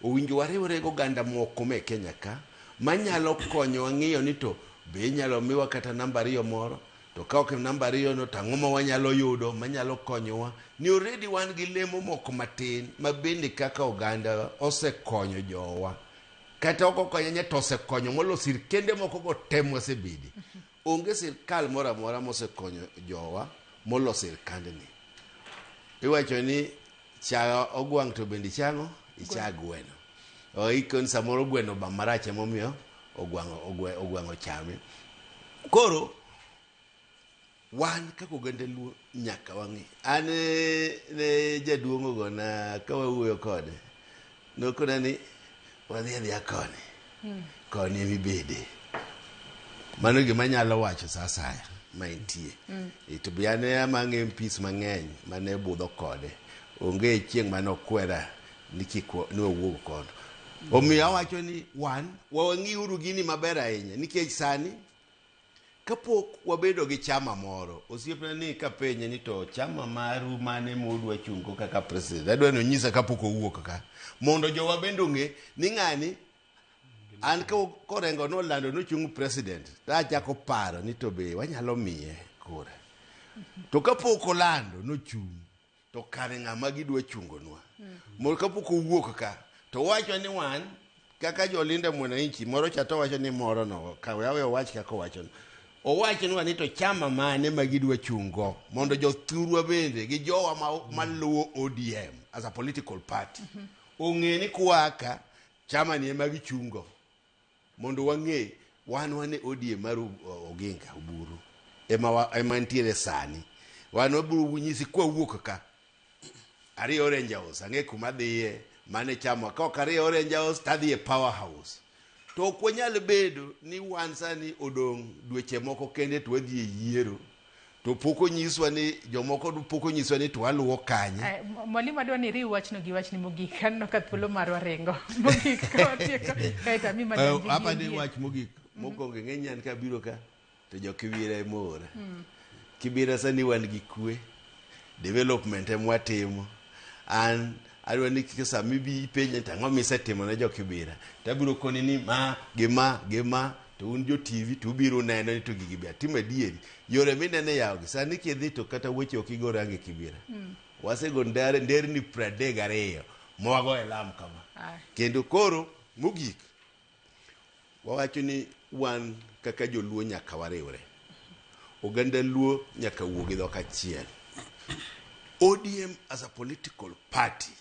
Speaker 4: Owinjo wariwre gi oganda moko me Kenya ka manyalo konyowa ng'iyo ni to be inyalo miwa kata namba ariyo moro to ka ok namba ariyo no to ang'o ma wanyalo yudo manyalo konyowa ni already wan gi lemo moko matin ma bende kaka oganda osekonyo jowa kata ok okonyo nya to osekonyo molo sirkende moko go te mwasebede. Onge sirkal moro amora mosekonyo jowa molo sirkandni. Iwacho ni cha ogwang' to bende ichang'o icha gweno. Oikon samoro gweno ba marach emomiyo ogwang' ochame. Koro wan kaka oganda Luo nyaka wang'i. An ne jaduong' ogona ka wawuoyo kode, nokona ni wadhi adhiya koni, koni emibede. Mano gima anyalo wacho sa asaya ma entie. To be an among MPs mang'eny mane budho kode. Onge chieng' mane okwera ni kik ni wawuog kono. Omiyo awacho ni wan wang'iuru gini maber ahinya nikech sani kapok wabedo gi chama moro, osiepna ni kapenje ni to chama maru mane mudwa chungo kaka president, adwa ni onyisa kapok owuok ka, mondo jowa bende ong'e ni ng'ani an korengo nolando nochung president, to achako paro ni to be wanyalo miye kura. To kapok olando nochung', to kare ng'ama gidwa chungonwa. Mondo kapok owuok ka, to wacho ni wan kaka jolinda mwananchi moro cha to wacho ni moro no ka we awe owach kaka owacho no. Owachonwa ni to chama mane ma gidwa chungo mondo jothurwa bende gi jowa maluwo ODM as a political party ong'e ni kwaka chama ni ema gichungo mondo wang'e wan wane ODM mar Oginga Oburu ema ntiere sani. Wan wabiro nyisi kwawuok ka ariyo Orange House ang'e kuma dhiye mane chama ka ok ariyo Orange House tadhi e Power House. To ok wanyal bedo ni wan sani odong' dweche moko kende to wadhi e yiero to pok onyiswa ni jomoko pok onyiswa ni to waluwo kanye.
Speaker 1: Mwalimu adwa ni iriw wachno gi wachni mogik. Aneno ka thuolo marwa ringo. Mogik ka watieko kaeto ami Madam
Speaker 4: Apa ni wach mogik mokwongo ing'e an kabiro ka to jo Kibira ema oora. Kibira sani wan gi kwe, development ema watimo. An adwa ni sama ibi ipenja to ang'o misetimo ne jo Kibira, to abiro koni ni ma gi ma gi ma to un jo TV to ubiro neno ni to gigi be atimo adieri. Yore mineno e yawo gi sani kidhi to kata weche ok igo rangi Kibira. Wasego nderni 32 ma wago e lam kama. Kendo koro mogik wawacho ni wan kaka joluo nyaka wariwre. Oganda Luo nyaka wuo gi dhok achiel. ODM as a political party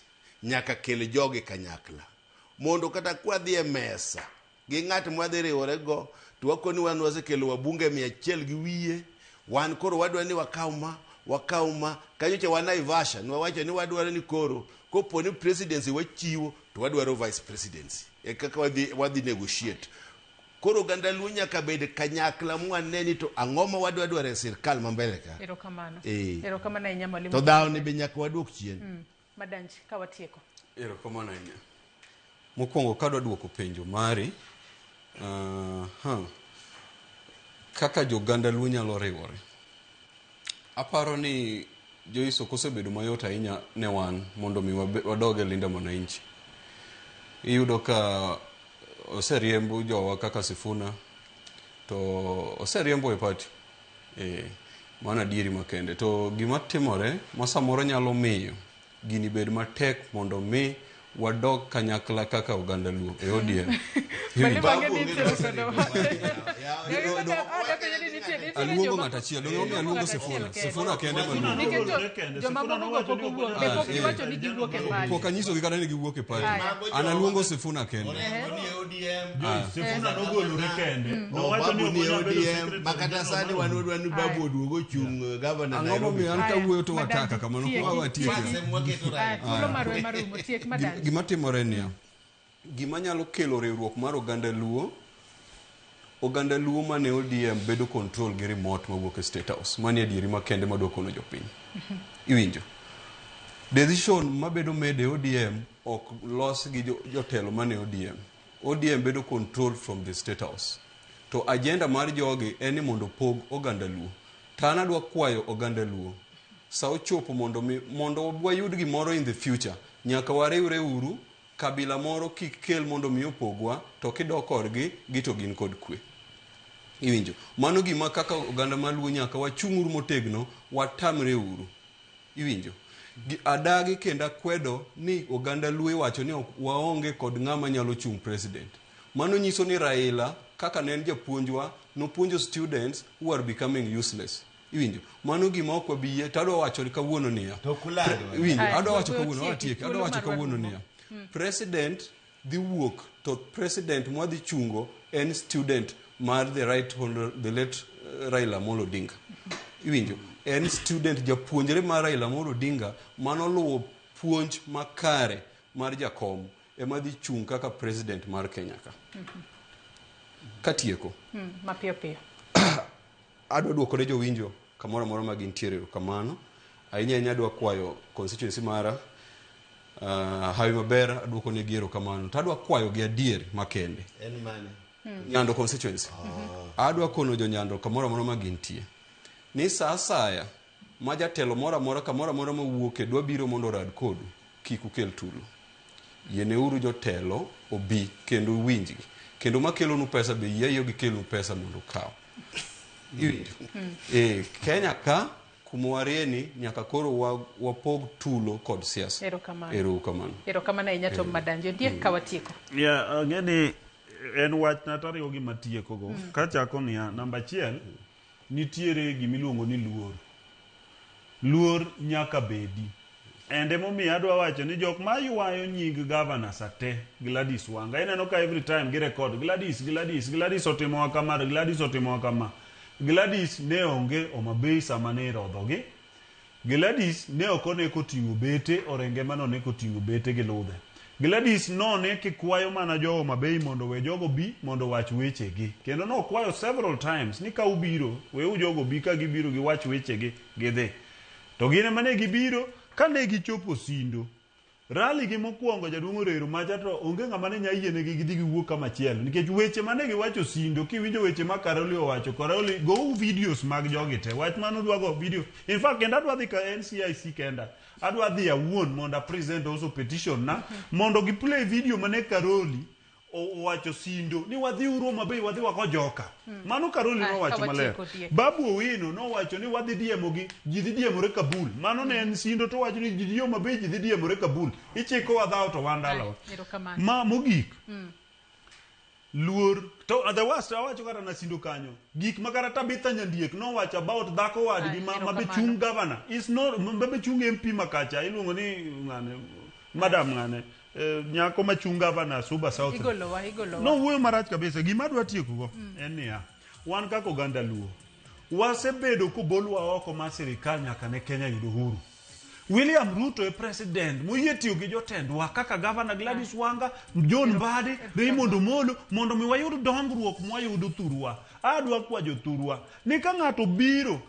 Speaker 4: nyaka kel jogi kanyakla mondo kata kwadhi e mesa gi ng'at mwadhi riwore go to wakoni wan wasekelo wabunge 100 gi wiye, wan koro wadwa ni wakaw ma wakaw ma kanyocha wan Naivasha nwawacho ni wadwaro ni koro kopo ni presidency wachiwo to wadwaro vice presidency e kaka wadhi negotiate. Koro oganda Luo nyaka bed kanyakla mwane ni to ang'o ma wadwa dwaro e sirkal ma mbele ka.
Speaker 1: Erokamano. Erokamano ahinya mwalimu.
Speaker 4: To dhawo ni be nyaka waduok chien.
Speaker 1: Madanji ka watieko.
Speaker 3: Erokamano ahinya. Mokwongo kadwa duoko penjo mari, kaka joganda Luo nyalo riwore. Aparo ni Joyce ok osebedo mayot ahinya ne wan mondo mi wadog e Linda Mwananchi. Iyudo ka oseriemb jowa kaka Sifuna to oseriembo e party. Mano adieri makende. To gima timore ma samoro nyalo miyo gini bed matek mondo mi wadog kanyakla kaka oganda Luo e ODM. Aluongo ng'ato achiel, donge omiyo aluongo Sifuna. Sifuna kende maluongo.
Speaker 1: Joma moko pok owuok, be pok giwacho ni giwuok e party.
Speaker 3: Pok anyisogi kata ni giwuok e party. An aluongo Sifuna kende.
Speaker 2: Sifuna nogolore kende. Nowacho ni
Speaker 4: Babu ni
Speaker 2: ok onyal bedo
Speaker 4: ODM
Speaker 2: secretary
Speaker 4: makata sani wan wadwa ni Babu oduog ochung' governor
Speaker 3: Ang'o
Speaker 4: Nairobi.
Speaker 3: momiyo an kawuoyo to wataka kamano
Speaker 1: Tieki,
Speaker 3: kwa watieke.
Speaker 1: Thuolo marwa ema rumo, tiek Madanji.
Speaker 3: Gima timore niya, gima nyalo kelo riwruok mar oganda Luo, oganda Luo mane ODM bedo control gi remote mawuok e State House. Mani adieri makende madwa kono jopiny. Iwinjo? Decision mabedo made e ODM ok los gi jotelo mane ODM. ODM bedo control from the State House. To agenda mar jogi en ni mondo pog oganda Luo. To an adwa kwayo oganda Luo. Sa ochopo mondo mi, mondo wayud gimoro in the future, nyaka wariwre uru, kabila moro kik kel mondo mi opogwa, to kidok korgi, gito gin kod kwe. Iwinjo? Mano gima kaka oganda mar Luo nyaka wachung' uru motegno, watamre uru. Iwinjo? Adagi kendo akwedo ni oganda Luo iwacho ni ok waonge kod ng'ama nyalo chung' president. Mano nyiso ni Raila, kaka ne en japuonjwa, nopuonjo students who are becoming useless. Iwinjo? Mano gima ok wabi yie, to adwa wacho kawuono niya. Iwinjo? Adwa wacho kawuono, atieki, adwa wacho kawuono niya. President dhi wuok, to president mwadhi chungo en student mar the right honor, the late Raila Amolo Odinga. Iwinjo? En student japuonjre mar Raila Amolo Odinga manoluwo puonj makare mar jakom ema dhi chung' kaka president mar Kenya ka. Katieko.
Speaker 1: Mapiyo piyo.
Speaker 3: Adwa duoko ne jowinjo kamoro amora ma gintiere erokamano. Ahinya ahinya adwa kwayo constituency mara hawi maber aduoko negi erokamano. To adwa kwayo gi adier makende.
Speaker 4: En mane?
Speaker 3: Nyando constituency. Adwa kono jo Nyando kamoro amora ma gintie. Ni sa asaya ma jatelo moro amora kamoro amora mawuoke dwa biro mondo orad kodu, kik ukel tulo. Yieneuru jotelo obi kendo uwinjgi. Kendo makelonu pesa be yie gikelnu pesa mondo ukaw. Iwinjo? Kenya ka kuma warieni nyaka koro wapog tulo kod siasa.
Speaker 1: Erokamano.
Speaker 3: Erokamano.
Speaker 1: Erokamano ahinya Tom Madanji. Ondiek ka watieko.
Speaker 2: Yeah, ang'e ni en wach na tariwo gi matieko go. Kachako niya, namba achiel, nitiere gimiluongo ni luor. Luor nyaka bedi. Ende momiyo adwa wacho ni jok ma ywayo nying gavana sate Gladys Wanga. Ineno ka every time gi record Gladys, Gladys, Gladys otimowa kama, Gladys otimowa kama. Gladys ne onge Homa Bay sama ne irodhogi. Gladys ne ok one koting'o bete, Orenge mane one koting'o bete gi ludhe. Gladys none kikwayo mana jo Homa Bay mondo we jogo bi mondo owach wechegi. Kendo nokwayo several times ni ka ubiro, weuru jogo bi ka gibiro giwach wechegi gidhi. To gin ema ne gibiro, kane gichopo Sindo, rally gi mokwongo jaduong' Orero macha to onge ng'ama ne nyalo yienegi gidhi giwuo kama chielo nikech weche mane giwacho Sindo kiwinjo weche ma Karoli owacho Karoli go videos mag jogi te wach mano dwa go video in fact kendo adwa dhi ka NCIC kenda adwa dhi awuon mondo a present also petition na mondo gi play video mane Karoli owacho Sindo ni wadhi uru Homa Bay wadhi wako joka mano Karoli nowacho maler Babu Owino nowacho ni wadhi diemo gi ji dhi diemore Kabul mano ne en Sindo to wacho ni ji dhi Homa Bay ji dhi diemore Kabul ichiko wa dhawo to wan dalawa ma mogik luor to the worst awacho kata na Sindo kanyo gik ma kata Tabitha Nyandiek nowacho about dhako wadgi ma be chung governor is not ma be chung MP makacha iluongo ni ng'ane madam ng'ane nyako machung governor Suba South
Speaker 1: Igolowa, igolowa.
Speaker 2: nowuoyo marach kabisa gima adwa tieko go en niya wan kaka oganda Luo wasebedo kobolwa oko mar sirikal nyaka ne Kenya yud uhuru William Ruto e president moyie tiyo gi jotendwa kaka Governor Gladys Wanga, John Mbadi, Raymond Omolo mondo mi wayud dongruok mwayudo thurwa. Adwa kwa jothurwa ni ka ng'ato biro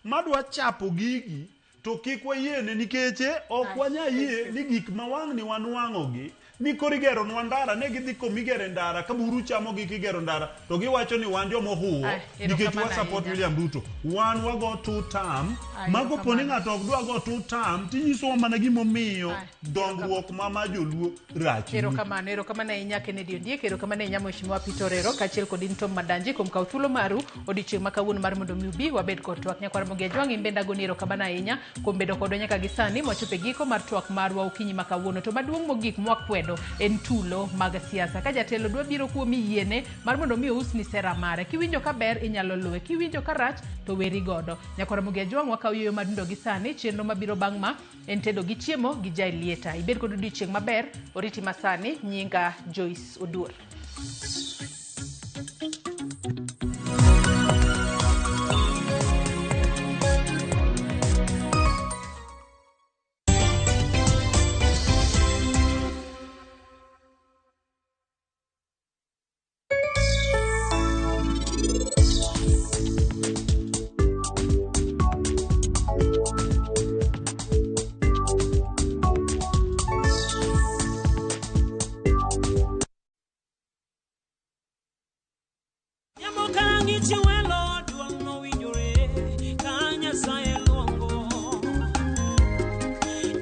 Speaker 2: madwa chapo gigi To kik wayiene nikech ok wanyal yie ni gik ma wang'ni wanwang'ogi ni koro igeronwa ndara ne gidhi komigere ndara ka buru chamogi kigero ndara to giwacho ni wan joma ohuwo nikech wa support William Ruto. Wan wago two term. Ma kopo ni ng'ato ok dwa go two term tinyisowa mana gimomiyo dongruok ma joluo rach.
Speaker 1: Erokamano, erokamano ahinya Kennedy Ondiek, erokamano ahinya Mheshimiwa Peter Orero kaachiel kod in Tom Madanji kuom kawo thuolo maru odiochieng' ma kawuono mar mondo mi ubi wabed kod twak. Nyakwar Ramogi Ajwang' in bende agoni erokamano ahinya kuom bedo kodwa nyaka gi sani mwachopo e giko mar twak marwa okinyi ma kawuono. To maduong' mogik mwakwedo en tulo mag siasa. Ka jatelo dwa biro kuomi yiene mar mondo mi ousni sera mare. Kiwinjo ka ber inyalo luwe, kiwinjo ka rach to weri godo. Nyakwar Ramogi Ajwang' wakawo yueyo madundo gi sani, chenro mabiro bang' ma en tedo gi chiemo gi Jaelieta. Ibed kod odiochieng' maber, oriti masani, nyinga Joyce Oduor.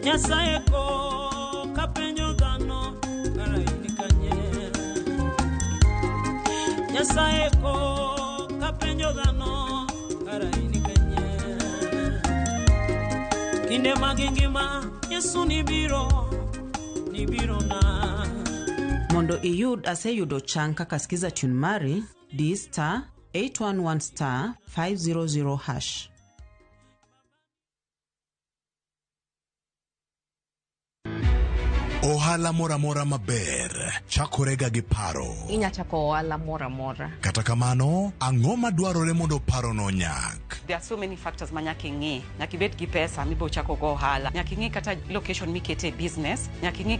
Speaker 14: Nyasaye ko kapenjo dhano kara in kanye. Nyasaye ko kapenjo dhano kara in kanye. Kinde mag ngima Yesu nibiro, nibiro na.
Speaker 15: Mondo iyud aseyudo chang kaka skiza tune mari, di star 811 star 500 hash.
Speaker 9: Ohala moro amora maber chakorega gi paro.
Speaker 16: Inya chako ohala moro amora.
Speaker 9: Kata kamano, ang'o madwarore mondo parono onyak?
Speaker 17: There are so many factors ma nyaka ing'i. Nyaka ibed gi pesa mibo chako go ohala. Nyaka ing'i kata location mikete business. Nyaka ing'i